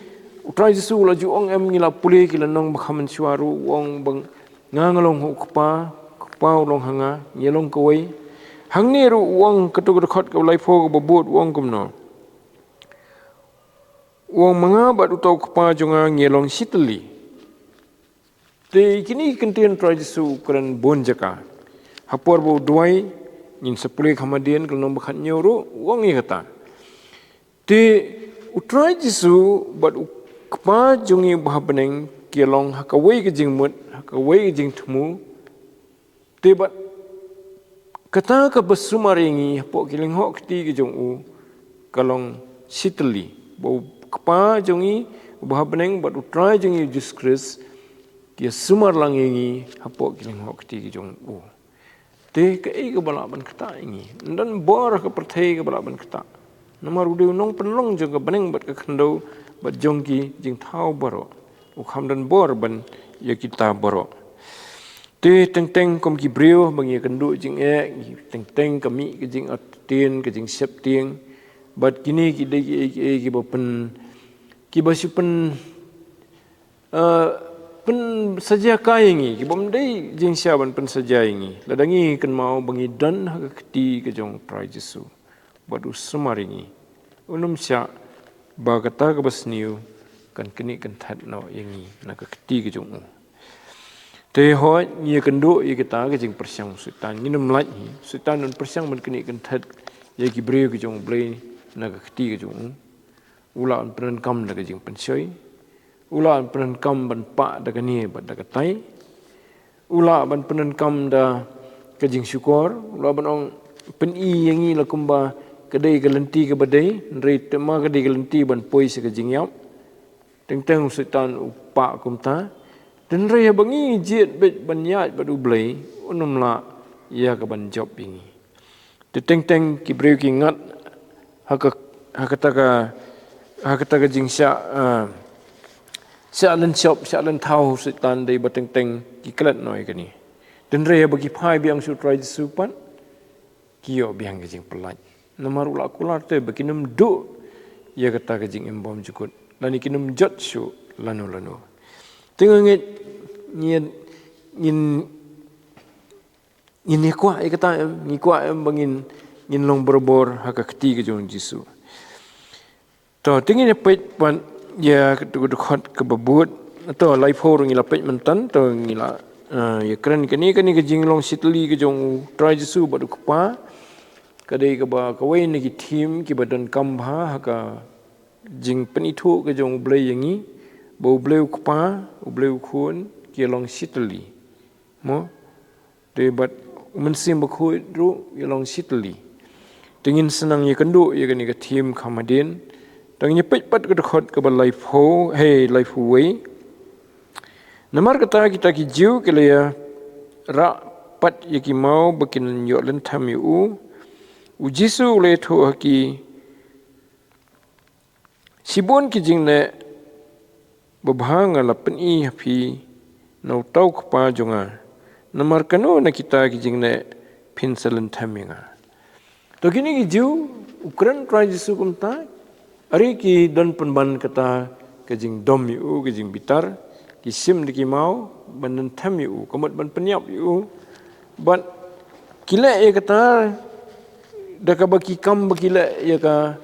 u Trai Jisu u la ju ong em, ngi la pule ki lynnong ba kham mynshuwa ruh, u ong ba nga, nga long ha u Kpa, Kpa u long ha nga, ngi long kawei. Hangne ruh u ong, kato ka dkhot kaba laiphew kaba bud, u ong kumno. U ong, ma nga bad uta u Kpa jong nga ngi long shitylli. Te kine ki kyntien u Trai Jisu u kren bun jaka. Ha por ba u duwai, ngin sa pule kham hadien, ka lynnong ba khathynñiew ruh u ong ïa kata. Te u Trai Jisu bad u Kpa jong ngi uba ha bneng ki long ha kawei ka jingmut, ha kawei ka jingthmu. Te bad kata kaba sumar ïa ngi hapoh ki lyngngoh kti ki jong u ka long shitylli, ba u Kpa jong ngi uba ha bneng bad u Trai jong ngi u Jisu Khrist ki ïa sumar lang ïa ngi hapoh ki lyngngoh kti ki jong u. Te kaei kaba lah ban ktah ïa ngi? Ym don bor ha ka pyrthei kaba lah ban ktah. Namar u dei u nongpynlong jong ka bneng bad ka khyndew bad jong ki jingthaw baroh. U kham don bor ban ïa kita baroh. Te teng teng kum ki briew ba ngi ïakynduh jingeh, teng teng ka mih ka jingïatien, ka jingsheptieng. Bad kine ki dei kiei kiei kiba pyn, kiba shu pyn, eh, pynsaja kai ïa ngi, kiba ym dei jingshisha ban pynsaja ïa ngi. Lada ngi kynmaw ba ngi don ha ka kti ka jong u Trai Jisu bad u sumar ïa ngi, un ym shah ba kata kaba sniew kan knieh kynthet noh ïa ngi na ka kti ka jong u. Te hooid, ngi ïakynduh ïa kita ki jingpyrshang u Soitan, ngin ym lait hi. Soitan un pyrshang ban knieh kynthet ïa ki briew ki jong u Blei na ka kti ka jong u. U lah ban pyndonkam da ka jingpynshoi. U lah ban pyndonkam ban pah da kane bad da katai. U lah ban pyndonkam da ka jingshukor. U lah ban ong, pyn-i ïa ngi la kumba ka dei ka lynti kaba dei, hynrei te ma ka dei ka lynti ban poi sha ka jingïap. Teng teng u Soitan u pah kumta. Hynrei haba ngi jied beit ban ïaid bad u Blei, un ym lah ïa ka ban jop ïa ngi. Te teng teng ki briew ki ngat ha ka, ha kata ka, ha kata ka jingshah, ah, shah lynshop, shah lynthaw u Soitan, dei ba teng teng ki klet noh ïa kane. Hynrei haba ki phai biang sha u Trai Jisu pat, ki ïoh biang ka jingpyllait. Namar u la kular te ba kin ym duh ïa kata ka jingim bymjukut, lane kin ym jot shuh lano lano. Te nga ngeit ngin, ngin, ngin ïa kwah ïa kata em, ngi kwah em ba ngin, ngin long barabor ha ka kti ka jong u Jisu. To, te ngin ïa peit pat ïa ka dkhot kaba bud. To, laiphew ruh ngi la peit mynta, to ngi la, eh, ïa kren kane, kane ka jinglong shitylli ka jong u Trai Jisu bad u Kpa. Ka dei kaba kawei na ki theme kiba donkam bha ha ka jingpynithuh ka jong u Blei ïa ngi, ba u Blei u Kpa, u Blei u Khun, ki long shitylli. Mo? Te bad u Mynsiem Bakhuid ruh ki long shitylli. Te ngin sa nang ïakynduh ïa kane ka theme kham hadien. Te ngin ïa peit pat ka dkhot kaba laiphew, hei, laiphew wei. Namar kata kita ki Jiw ki la ïa rah pat ïa ki maw ba kin ïoh lynthem ïa u. U Jisu u la ïathuh ha ki, shibun ki jingneh babha nga la pyn-i ha phi na uta u Kpa jong nga. Namar kano na kita ki jingneh phin sa lynthem ïa nga? To kine ki Jiw, u kren u Trai Jisu kumta, are ki don pynban kata ka jingdom ïa u, ka jingbitar, ki shim da ki maw ban lynthem ïa u, ka mut ban pynïap ïa u. Bad ki leh ïa kata da kaba ki kam ba ki leh ïa ka,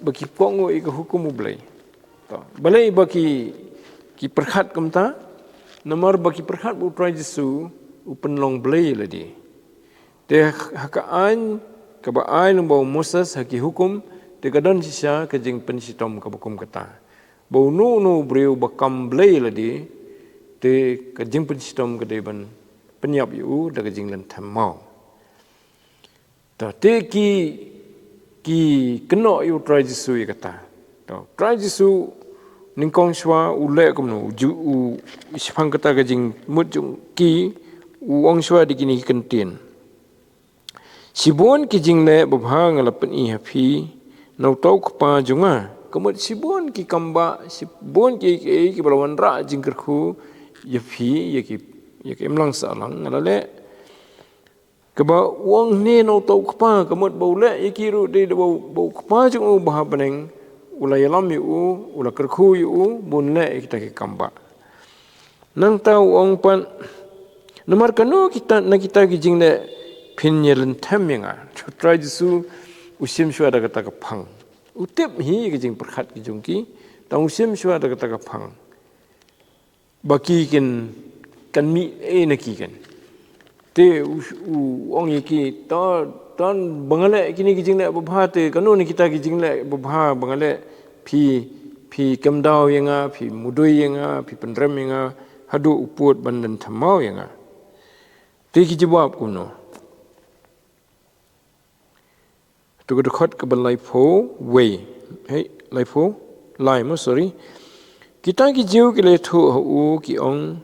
ba ki kohnguh ïa ka hukum u Blei. To, balei ba ki, ki pyrkhat kumta, namar ba ki pyrkhat ba u Trai Jisu u pynlong Blei lade. Te ha ka aiñ kaba ai lyngba u Moses ha ki hukum, te ka don shisha ka jingpynshitom kaba kum kata, ba uno uno u briew ba kam Blei lade, te ka jingpynshitom ka dei ban pynïap ïa u da ka jinglynthem maw. Ta te ki, ki kynnoh ïa u Trai Jisu ïa kata. Ta u Trai Jisu nyngkong shuwa u leh kumno, u ju, u shaphang kata ka jingmut jong ki, u ong shuwa da kine ki kyntien: Shibun ki jingleh babha nga la pyni ha phi na uta u Kpa jong nga. Ka mut shibun ki kambah, shibun ki, ki, kiba la wanrah jingkyrkhu ïa phi, ïa ki, ïa ki imlang sahlang nga la leh. Kaba u ong hangne na uta u Kpa, ka mut ba u leh ïa ki ruh dei da ba u, ba u Kpa jong u ba ha bneng u la ïalam ïa u, u la kyrkhu ïa u ba un leh ïa kita ki kambah. Nangta u ong pat, namar kano kita, na kita ki jingleh phin ïalynthem ïa nga. U Trai Jisu u shim shuwa da kata ka phang. U tip hi ka jingpyrkhat ki jong ki, tang u shim shuwa da kata ka phang ba ki kin, kan mih ei na ki kin. Te u, u ong ïa ki, ta, ta ba nga leh kine ki jingleh babha te, kano na kita ki jingleh babha ba nga leh, phi, phi kyndaw ïa nga, phi mudui ïa nga, phi pynrem ïa nga haduh u pud ban lynthem maw ïa nga. Te ki jubab kumno? Te ka dkhot kaba laiphew wei. Hei, laiphew lai mo, sorry. Kita ki Jiw ki la ïathuh ha u ki ong,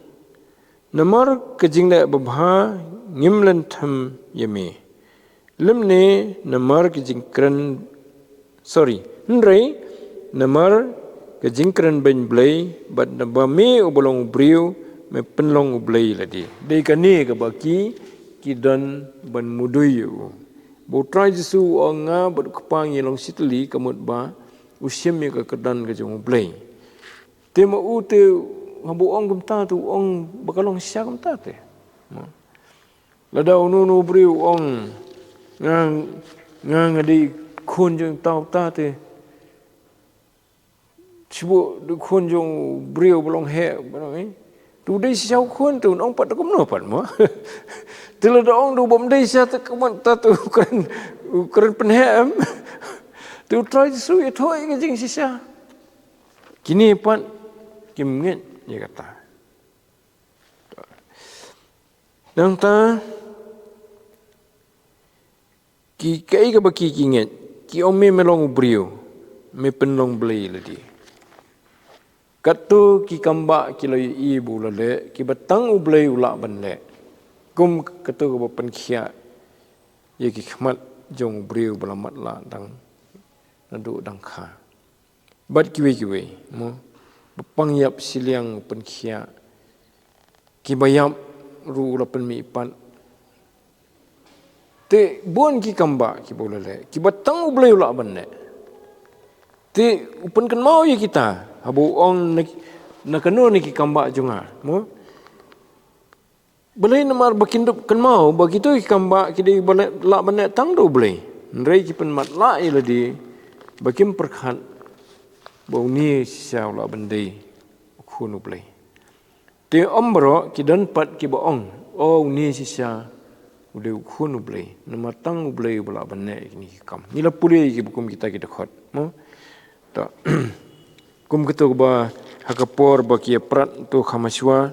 namar ka jingleh babha ngim lynthem ïa me, lymne namar ka jingkren, sorry, hynrei namar ka jingkren beiñ Blei, bad naba me uba long u briew me pynlong u Blei lade. Dei kane kaba ki, ki don ban mudui ïa u. Ba u Trai Jisu u ong nga bad u Kpa ngi long shitylli, ka mut ba u shim ïa ka kyrdan ka jong u Blei. Te ma u te, haba u ong kumta te u ong ba ka long shisha kumta te. Lada uno uno u briew u ong nga, nga, nga dei khun jong uta uta te, shu dei khun jong u briew ba long heh, ba long, eh. Te u dei shisha u khun te un ong pat te kumno pat mo. Te lada ong te u bym dei shisha te kumno, ta te u kren, u kren pynheh em. Te u Trai Jisu u ïathuh ïa ka jingshisha. Kine pat kim ngeit ïa kata. Nangta ki, kaei kaba ki, ki ngeit, ki ong me, me long u briew, me pynlong Blei lade. Katto ki kambah ki la ïohi ba u la leh kiba tang u Blei u lah ban leh, kum katto kaba pynkhiah ïa ki khmat jong u briew ba la matlah dang naduh dang kha. Bad kiwei kiwei mo, ba pang ïap shiliang u pynkhiah, kiba ïap ruh u la pynmih pat. Te bun ki kambah kiba u la leh kiba tang u Blei u lah ban leh. Te u pynkynmaw ïa kita haba u ong na, na kano na ki kambah jong nga mo. Balei? Namar ba kin dup kynmaw ba kito ki kambah ki dei ba leh, lah ban leh tang da u Blei. Hynrei ki pynmatlah ïa lade ba kim pyrkhat ba une shisha u lah ban dei u khun u Blei. Te ym baroh, ki don pat kiba ong, o, une shisha u dei u khun u Blei, namar tang u Blei uba lah ban leh ïa kine ki kam. Ngi la pule ïa kiba kum kita ki dkhot mo. Ta kum kito kaba ha ka por ba ki ïaprat to kham shuwa.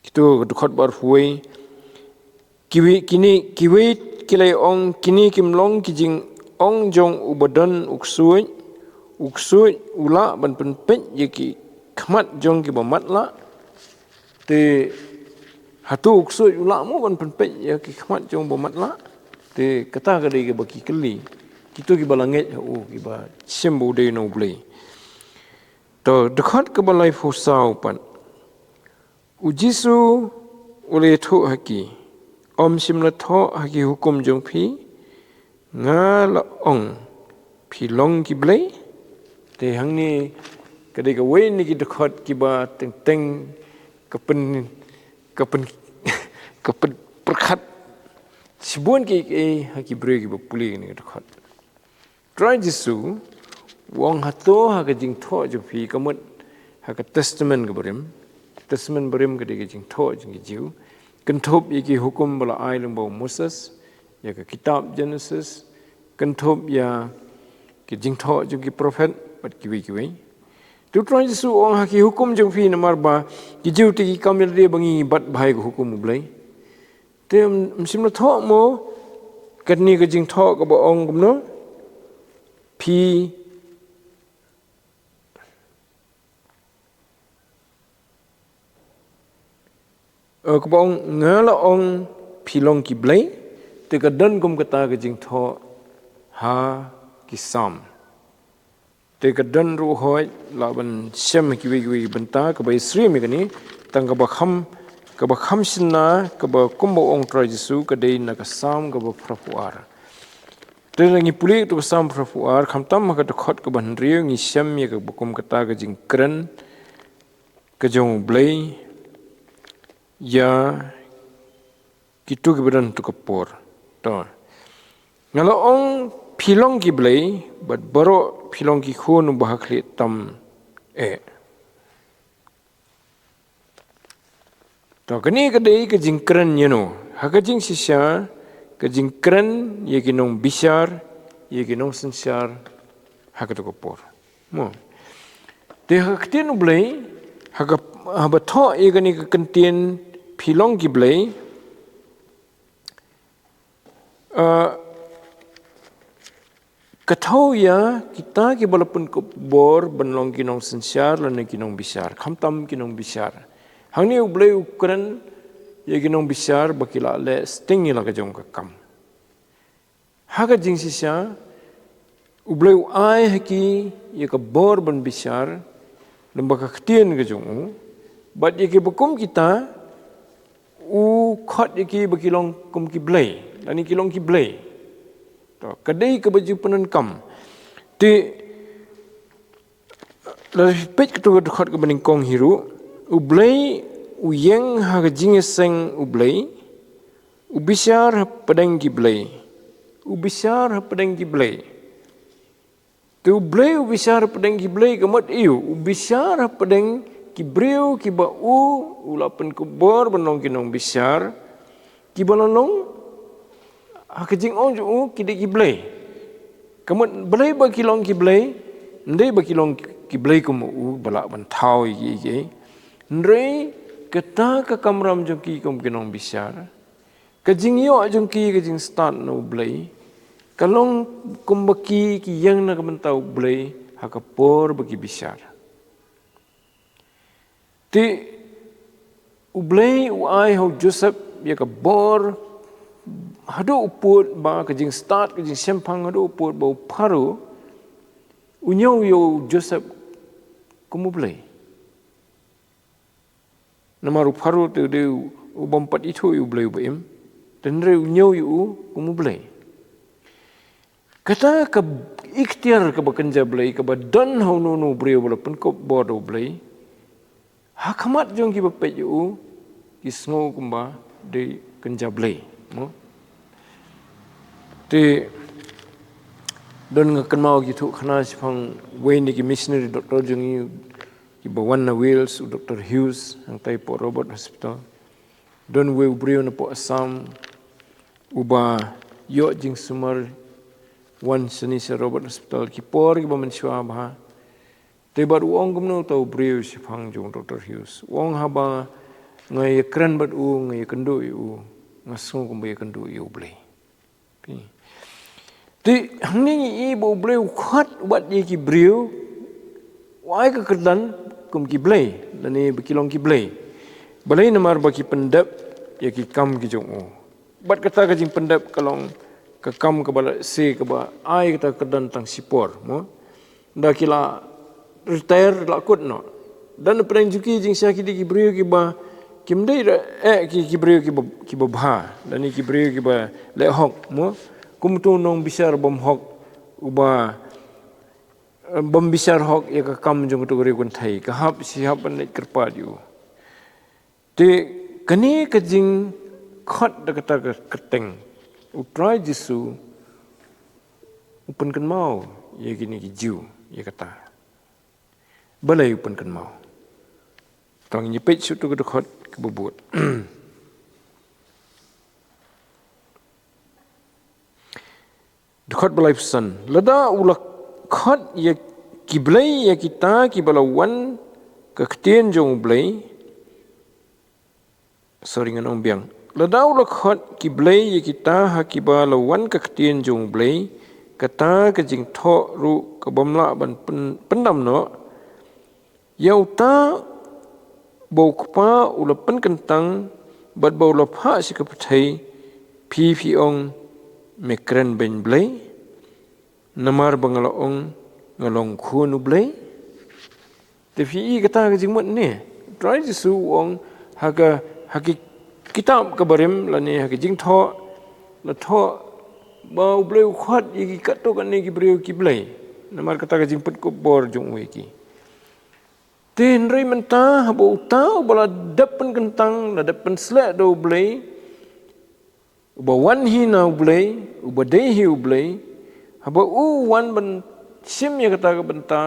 Kito ka dkhot ba arphew wei. Kiwei, kine, kiwei ki la ong, kine kim long ki jingong jong uba don u ksuid. U ksuid u lah ban pynpeit ïa ki khmat jong kiba matlah. Te hato u ksuid u lah mo ban pynpeit ïa ki khmat jong uba matlah? Te kata ka dei kaba ki kylli kito kiba la ngeit ha u, kiba shim ba u dei na u Blei. To dkhot kaba laiphew saw pat. U Jisu u la ïathuh ha ki, ym shym la thoh ha ki hukum jong phi, nga la ong, phi long ki blei? Te hangne ka dei kawei na ki dkhot kiba teng teng ka pyn, ka pyn, ka pynpyrkhat shibun kiei kiei ha ki briew kiba pule kane ka dkhot. Trai Jisu U ong, hato ha ka jingthoh jong phi, ka mut ha ka Testament ka barim. Testament barim ka dei ka jingthoh jong ki Jiw. Kynthup ïa ki hukum ba la ai lyngba u Moses, ïa ka kitab Genesis, kynthup ïa ki jingthoh jong ki prophet bad kiwei kiwei. Te u Trai Jisu u ong, ha ki hukum jong phi, namar ba ki Jiw te ki kam ïa lade ba ngi bat bha ïa ka hukum U Blei. Te ym, ym shym la thoh mo kane ka jingthoh kaba ong kumno? Phi, eh, kaba ong, nga la ong phi long ki blei, te ka don kum kata ka jingthoh ha ki Salm. Te ka don ruh, hooid, lah ban shem ha kiwei kiwei ki bynta, kaba ïasyriem ïa kane, tang kaba kham, kaba kham shynna, kaba kumba ong u Trai Jisu, ka dei na ka Salm kaba phra phew ar. Te lada ngi pule ïa ka Salm phra phew ar, khamtam ha ka dkhot kaba hynriew, ngi shem ïa kaba kum kata ka jingkren ka jong U Blei ïa kito kiba don ha kato ka por. To. Nga la ong phi long ki blei, bad baroh phi long ki khun uba ha khlieh tam eh. To, kane ka dei ka jingkren ïano? Ha ka jingshisha, ka jingkren ïa ki nongbishar, ïa ki nongsynshar ha kato ka por. Mo. Te ha ka ktien U Blei, ha ka, haba thoh ïa kane ka kyntien phi long ki blei, eh, ka thoh ïa kita kiba la pynkup bor ban long ki nongsynshar lane ki nongbishar, khamtam ki nongbishar. Hangne U Blei u kren ïa ki nongbishar ba ki lah leh sting ïa la ka jong ka kam. Ha ka jingshisha, U Blei u ai ha ki ïa ka bor ban bishar lyngba ka ktien ka jong u, bad ïa kiba kum kita, u khot ïa ki ba ki long kum ki blei, lane ki long ki blei. To, ka dei kaba ju pyndonkam. Te, lada phi peit kato ka dkhot kaba nyngkong hi ruh, U Blei u ïeng ha ka jingïaseng U Blei, u bishar hapdeng ki blei. U bishar hapdeng ki blei. Te U Blei u bishar hapdeng ki blei, ka mut aïu? U bishar hapdeng ki briew kiba u, u la pynkup bor ban long ki nongbishar, kiba la long ha ka jingong jong u ki dei ki blei. Ka mut balei ba ki long ki blei? Ym dei ba ki long ki blei kum u ba lah ban thaw ïa ki, ïa ki. Hynrei kata ka kamram jong ki kum ki nongbishar, ka jingïoh jong ki, ka jingstad na U Blei, ka long kumba ki, ki ïeng na ka bynta U Blei ha ka por ba ki bishar. Te U Blei u ai ha u Joseph ïa ka bor haduh u pud ba, ka jingstad, ka jingshemphang haduh u pud ba u Pharaoh u ñiew ïa u Joseph kum U Blei. Namar u Pharaoh te u dei u, u bym pat ithuh ïa U Blei uba im. Te hynrei u ñiew ïa u kum U Blei. Kata ka iktiar kaba kynja Blei, kaba don ha uno uno u briew ba la pynkup bor da U Blei, ha khmat jong kiba peit ïa u, ki sngew kumba dei kynja Blei. Mo? Te don, nga kynmaw ki ïathuh khana shaphang wei na ki missionary doctor jong ngi, kiba wan na Wales, u Doctor Hughes, hangtai hapoh Robert Hospital. Don wei u briew napoh Assam uba ïoh jingsumar, wan shane sha Robert Hospital ki por kiba mynshuwa bha. Te bad u ong kumno uta u briew shaphang jong u Doctor Hughes? U ong, haba nga ïakren bad u, nga ïakynduh ïa u, nga sngew kumba ïakynduh ïa U Blei. Te hangne ngi i ba U Blei u khot wat ïa ki briew, u ai ka kyrdan kum ki blei, lane ba ki long ki blei. Balei? Namar ba ki pyndep ïa ki kam ki jong u. Bad kata ka jingpyndep ka long ka kam kaba la se, kaba ai kata ka kyrdan tang shipor, mo. Da ki la retire la kut noh. Da na pdeng jong ki jingshisha ki dei ki briew kiba, kim dei re, eh, ki, ki briew kiba, kiba bha. Da ni ki briew kiba leh hok, mo. Kum uto u nongbishar bym hok, uba, eh, bym bishar hok ïa ka kam jong kato ka riewkynthei. Ka hap shi hap ban leit kyrpad ïa u. Te kane ka jingkhot da kata ka kyrteng, u Trai Jisu u pynkynmaw ïa kine ki Jiw. ïa kata. Balei u pynkynmaw? Tang ngi peit shuh tu ka dkhot kaba bud. Dkhot ba laiphew san. Lada u la khot ïa ki blei ïa kita kiba la wan ka ktien jong U Blei. Sorry, ngan ong biang. Lada u la khot ki blei ïa kita ha kiba la wan ka ktien jong U Blei, kata ka jingthoh ruh kabym lah ban pyn-, pyndam noh. Ïa uta ba U Kpa u la pynkyntang bad ba u la phah sha ka pyrthei, phi phi ong, me kren beiñ blei. Namar ba nga la ong, nga long khun U Blei. Te phi i kata ka jingmut ne. Trai Jisu u ong ha ka, ha ki kitab ka barim lane ha ka jingthoh, la thoh ba U Blei u khot ïa ki katto katne ki briew ki blei. Namar kata ka jingpynkupbor jong u ïa ki. Te hynrei mynta haba uta uba la dep pynkyntang, la dep pynsleh da U Blei, uba wan hi na U Blei, uba dei hi U Blei, haba u wan ban shim ïa kata ka bynta,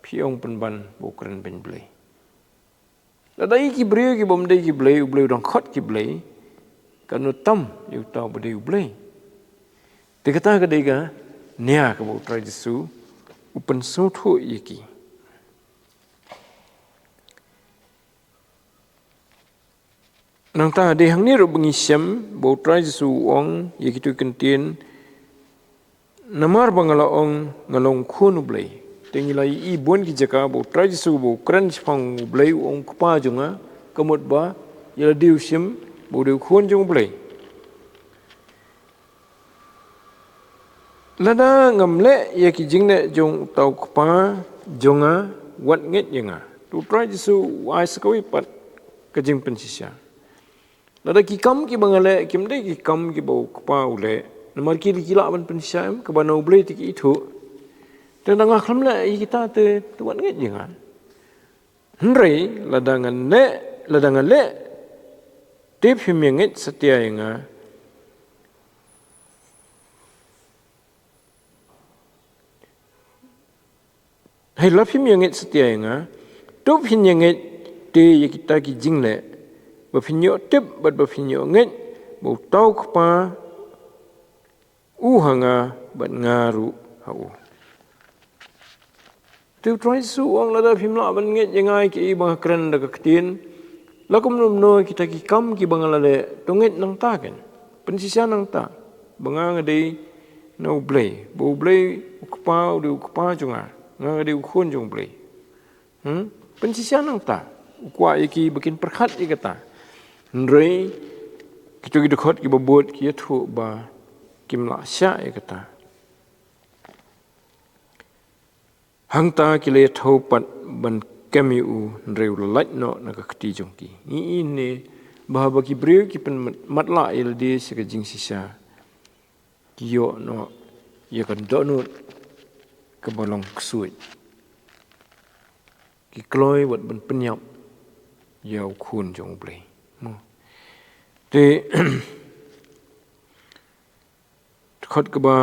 phi ong pynban ba u kren beiñ blei. Lada ïa ki briew kibym dei ki blei, U Blei u dang khot ki blei, kan u tam ïa uta uba dei U Blei. Te kata ka dei ka nia kaba U Trai Jisu u pynsngewthuh ïa ki. Nangta dei hangne ruh ba ngi shem ba U Trai Jisu u ong ïa kito ki ktien, namar ba nga la ong nga long khun U Blei. Te ngi la ïohi bun ki jaka ba U Trai Jisu ba u kren shaphang U Blei u ong Kpa jong nga, ka mut ba ïa lade u shim ba u dei u khun jong U Blei. Lada ngam leh ïa ki jingleh jong uta u Kpa jong nga, wat ngeit ïa nga. Te U Trai Jisu u ai sa kawei pat ka jingpynshisha. Lada ki kam kiba nga leh kim dei ki kam kiba u Kpa u leh, namar ki, ki lah ban pynshisha em, kaba na U Blei te ki ithuh. Te lada nga khlem leh ïa kita te, te wat ngeit ïa nga. Hynrei lada ngan leh, lada ngan leh, te phim ïa ngeit satia ïa nga. Hei, la phim ïa ngeit satia ïa nga, to phin ïa ngeit te ïa kita ki jingleh, ba phin ïoh tip bad ba phin ïoh ngeit ba uta u Kpa u ha nga bad nga ruh ha u. Te U Trai Jisu u ong lada phim lah ban ngeit ïa nga ïa kiei ba nga kren da ka ktien, la kumno kumno kita ki kam kiba nga la leh, to ngeit nangta keiñ. Pynshisha nangta ba nga, nga dei na U Blei, ba U Blei u Kpa u dei u Kpa jong nga, nga, nga dei u khun jong U Blei. Hmm? Pynshisha nangta. U kwah ïa ki ba kin pyrkhat ïa kata. Hynrei kito ki dkhot kiba bud ki ïathuh ba kim lah shah ïa kata. Hangta ki la ïathuh pat ban kem ïa u, hynrei u la lait noh na ka kti jong ki. Ngi i ne ba haba ki briew ki pynmatlah ïa lade sha ka jingshisha, ki ïoh noh ïa ka dohnud kaba long ksuid. Ki kloi wat ban pynïap ïa u Khun jong U Blei. Mo. Te dkhot kaba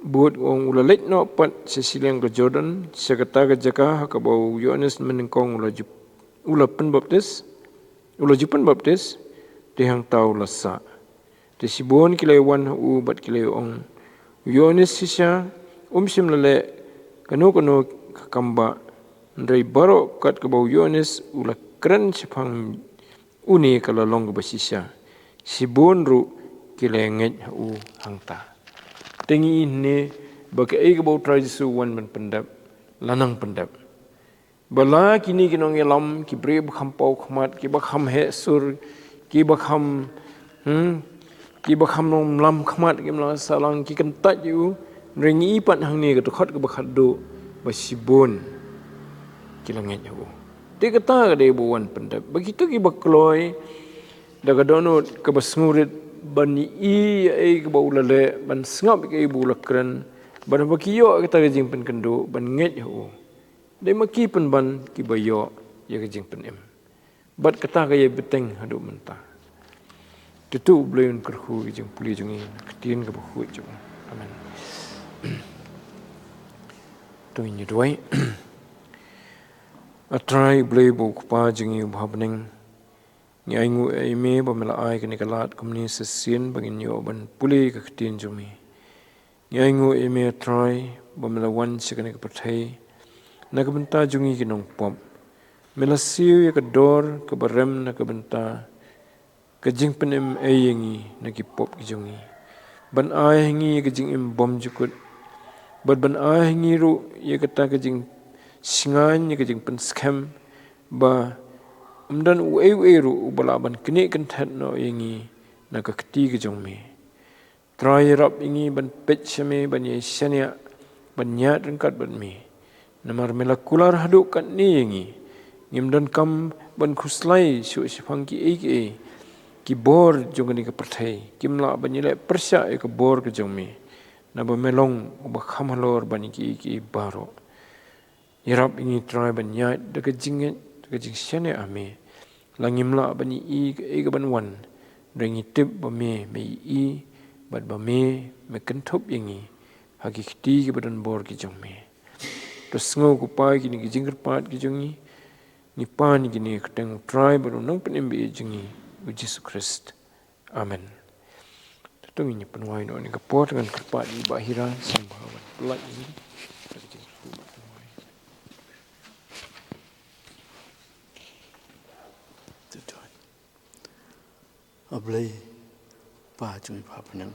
bud u ong, u la leit noh pat sha shiliang ka Jordan, sha kata ka jaka ha kaba u Ïoannis mynnyngkong u la ju, u la pynbaptis, u la ju pynbaptis, te hangta u la sah. Te shibun ki la wan ha u bad ki la ong, u Ïoannis shisha um shym la leh kano kano ka kam ba, hynrei baroh kat kaba u Ïoannis u la kren shaphang une ka la long kaba shisha. Shibun ruh ki la ngeit ha u hangta. Te ngi i ne ba kaei kaba u Trai Jisu u wan ban pyndep, la nang pyndep. Ba la kine ki nongïalam, ki briew ba kham paw khmat, ki ba kham heh sur, ki ba kham, hmm, ki ba kham nonglam khmat, ki ba la sahlang, ki kyntait ïa u, hynrei ngi i pat hangne ka dkhot kaba khatduh, ba shibun ki la ngeit ha u. Te kata ka dei ba u wan pyndep. Ba kito ki ba kloi da ka dohnud kaba sngewrit ban i ïa ei kaba u la leh, ban sngap ïa ei ba u la kren, ban ba ki ïoh kata ka jingpynkynduh, ban ngeit ha u. Dei ma ki pynban ki ba ïoh ïa ka jingpynim. Bad kata ka ïa bteng haduh mynta. Te to U Blei un kyrkhu ïa ka jingpule jong ngi, ka ktien kaba khuid jong u. Amen. Ngin ïa duwai. A Trai Blei ba u Kpa jong ngi uba ha bneng, ngi ainguh ïa me ba me la ai kane ka lad kumne sa shisien ba ngin ïoh ban pule ka ktien jong me. Ngi ainguh ïa me, a Trai, ba me la wan sha kane ka pyrthei na ka bynta jong ngi ki nongpop. Me la siew ïa ka dor kaba rem na ka bynta ka jingpynim ei ïa ngi na ki pop ki jong ngi, ban ai ha ngi ïa ka jingim bymjukut, bad ban ai ha ngi ruh ïa kata ka jingshngaiñ, ïa ka jingpynskhem, ba ym don uei uei ruh uba lah ban knieh kynthet noh ïa ngi na ka kti ka jong me. Trai, ïarap ïa ngi ban peit sha me, ban ïai shaniah, ban ïaid ryngkat bad me. Namar me la kular haduh katne ïa ngi. Ngim donkam ban khuslai shuh shaphang kiei kiei. Ki bor jong kane ka pyrthei kim lah ban ïaleh pyrshah ïa ka bor ka jong me, naba me long uba kham halor ban ïa kiei kiei baroh. Ïarap ïa ngi, Trai, ban ïaid da ka jingngeit, da ka jingshaniah ha me. La ngim lah ban ïohi kaei kaban wan, hynrei ngi tip ba me, me ïohi, bad ba me, me kynthup ïa ngi ha ki kti kiba don bor ki jong me. To sngew, ko Pa, ïa kine ki jingkyrpad ki jong ngi. Ngi pan ïa kine ha ka kyrteng u Trai bad u Nongpynim ba ïeit jong ngi, u Jisu Khrist. Amen. To ngin ïa pynwai noh ha kane ka por, ngan kyrpad ïa i Bah Hira, sngewbha ban pynlait ïa ngi. To, to. A Blei, Pa jong ngi ba ha bneng,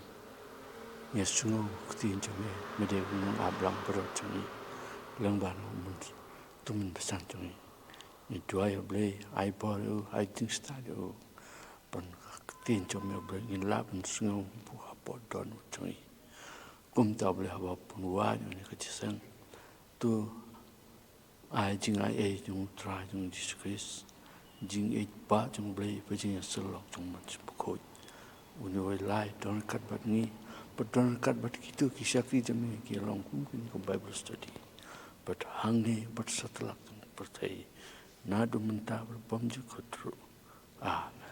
ngi sngew ka ktien jong me, me dei u nongap lang baroh jong ngi, lyngba u myntdu, u Mynsiem jong ngi. Ngi duwai, a Blei, ai bor ïa u, ai jingstad ïa u, ban ka ktien jong me, a Blei, ngin lah ban sngew bun hapoh don jong ngi. Kumta, a Blei, haba pynwai ïa une ka jingïaseng, to ai jingaiei jong u Trai jong ngi Jisu Khrist, jingïeit ba jong u Blei, bad jingïasyllok jong u Mynsiem Bakhuid. Une uwei u lai don ryngkat bad ngi, bad don ryngkat bad kito ki shakri jong me kiba long kum kine ki Bible study, bad hangne bad satlak jong ka pyrthei, naduh mynta bad bymjukut ruh. Amen.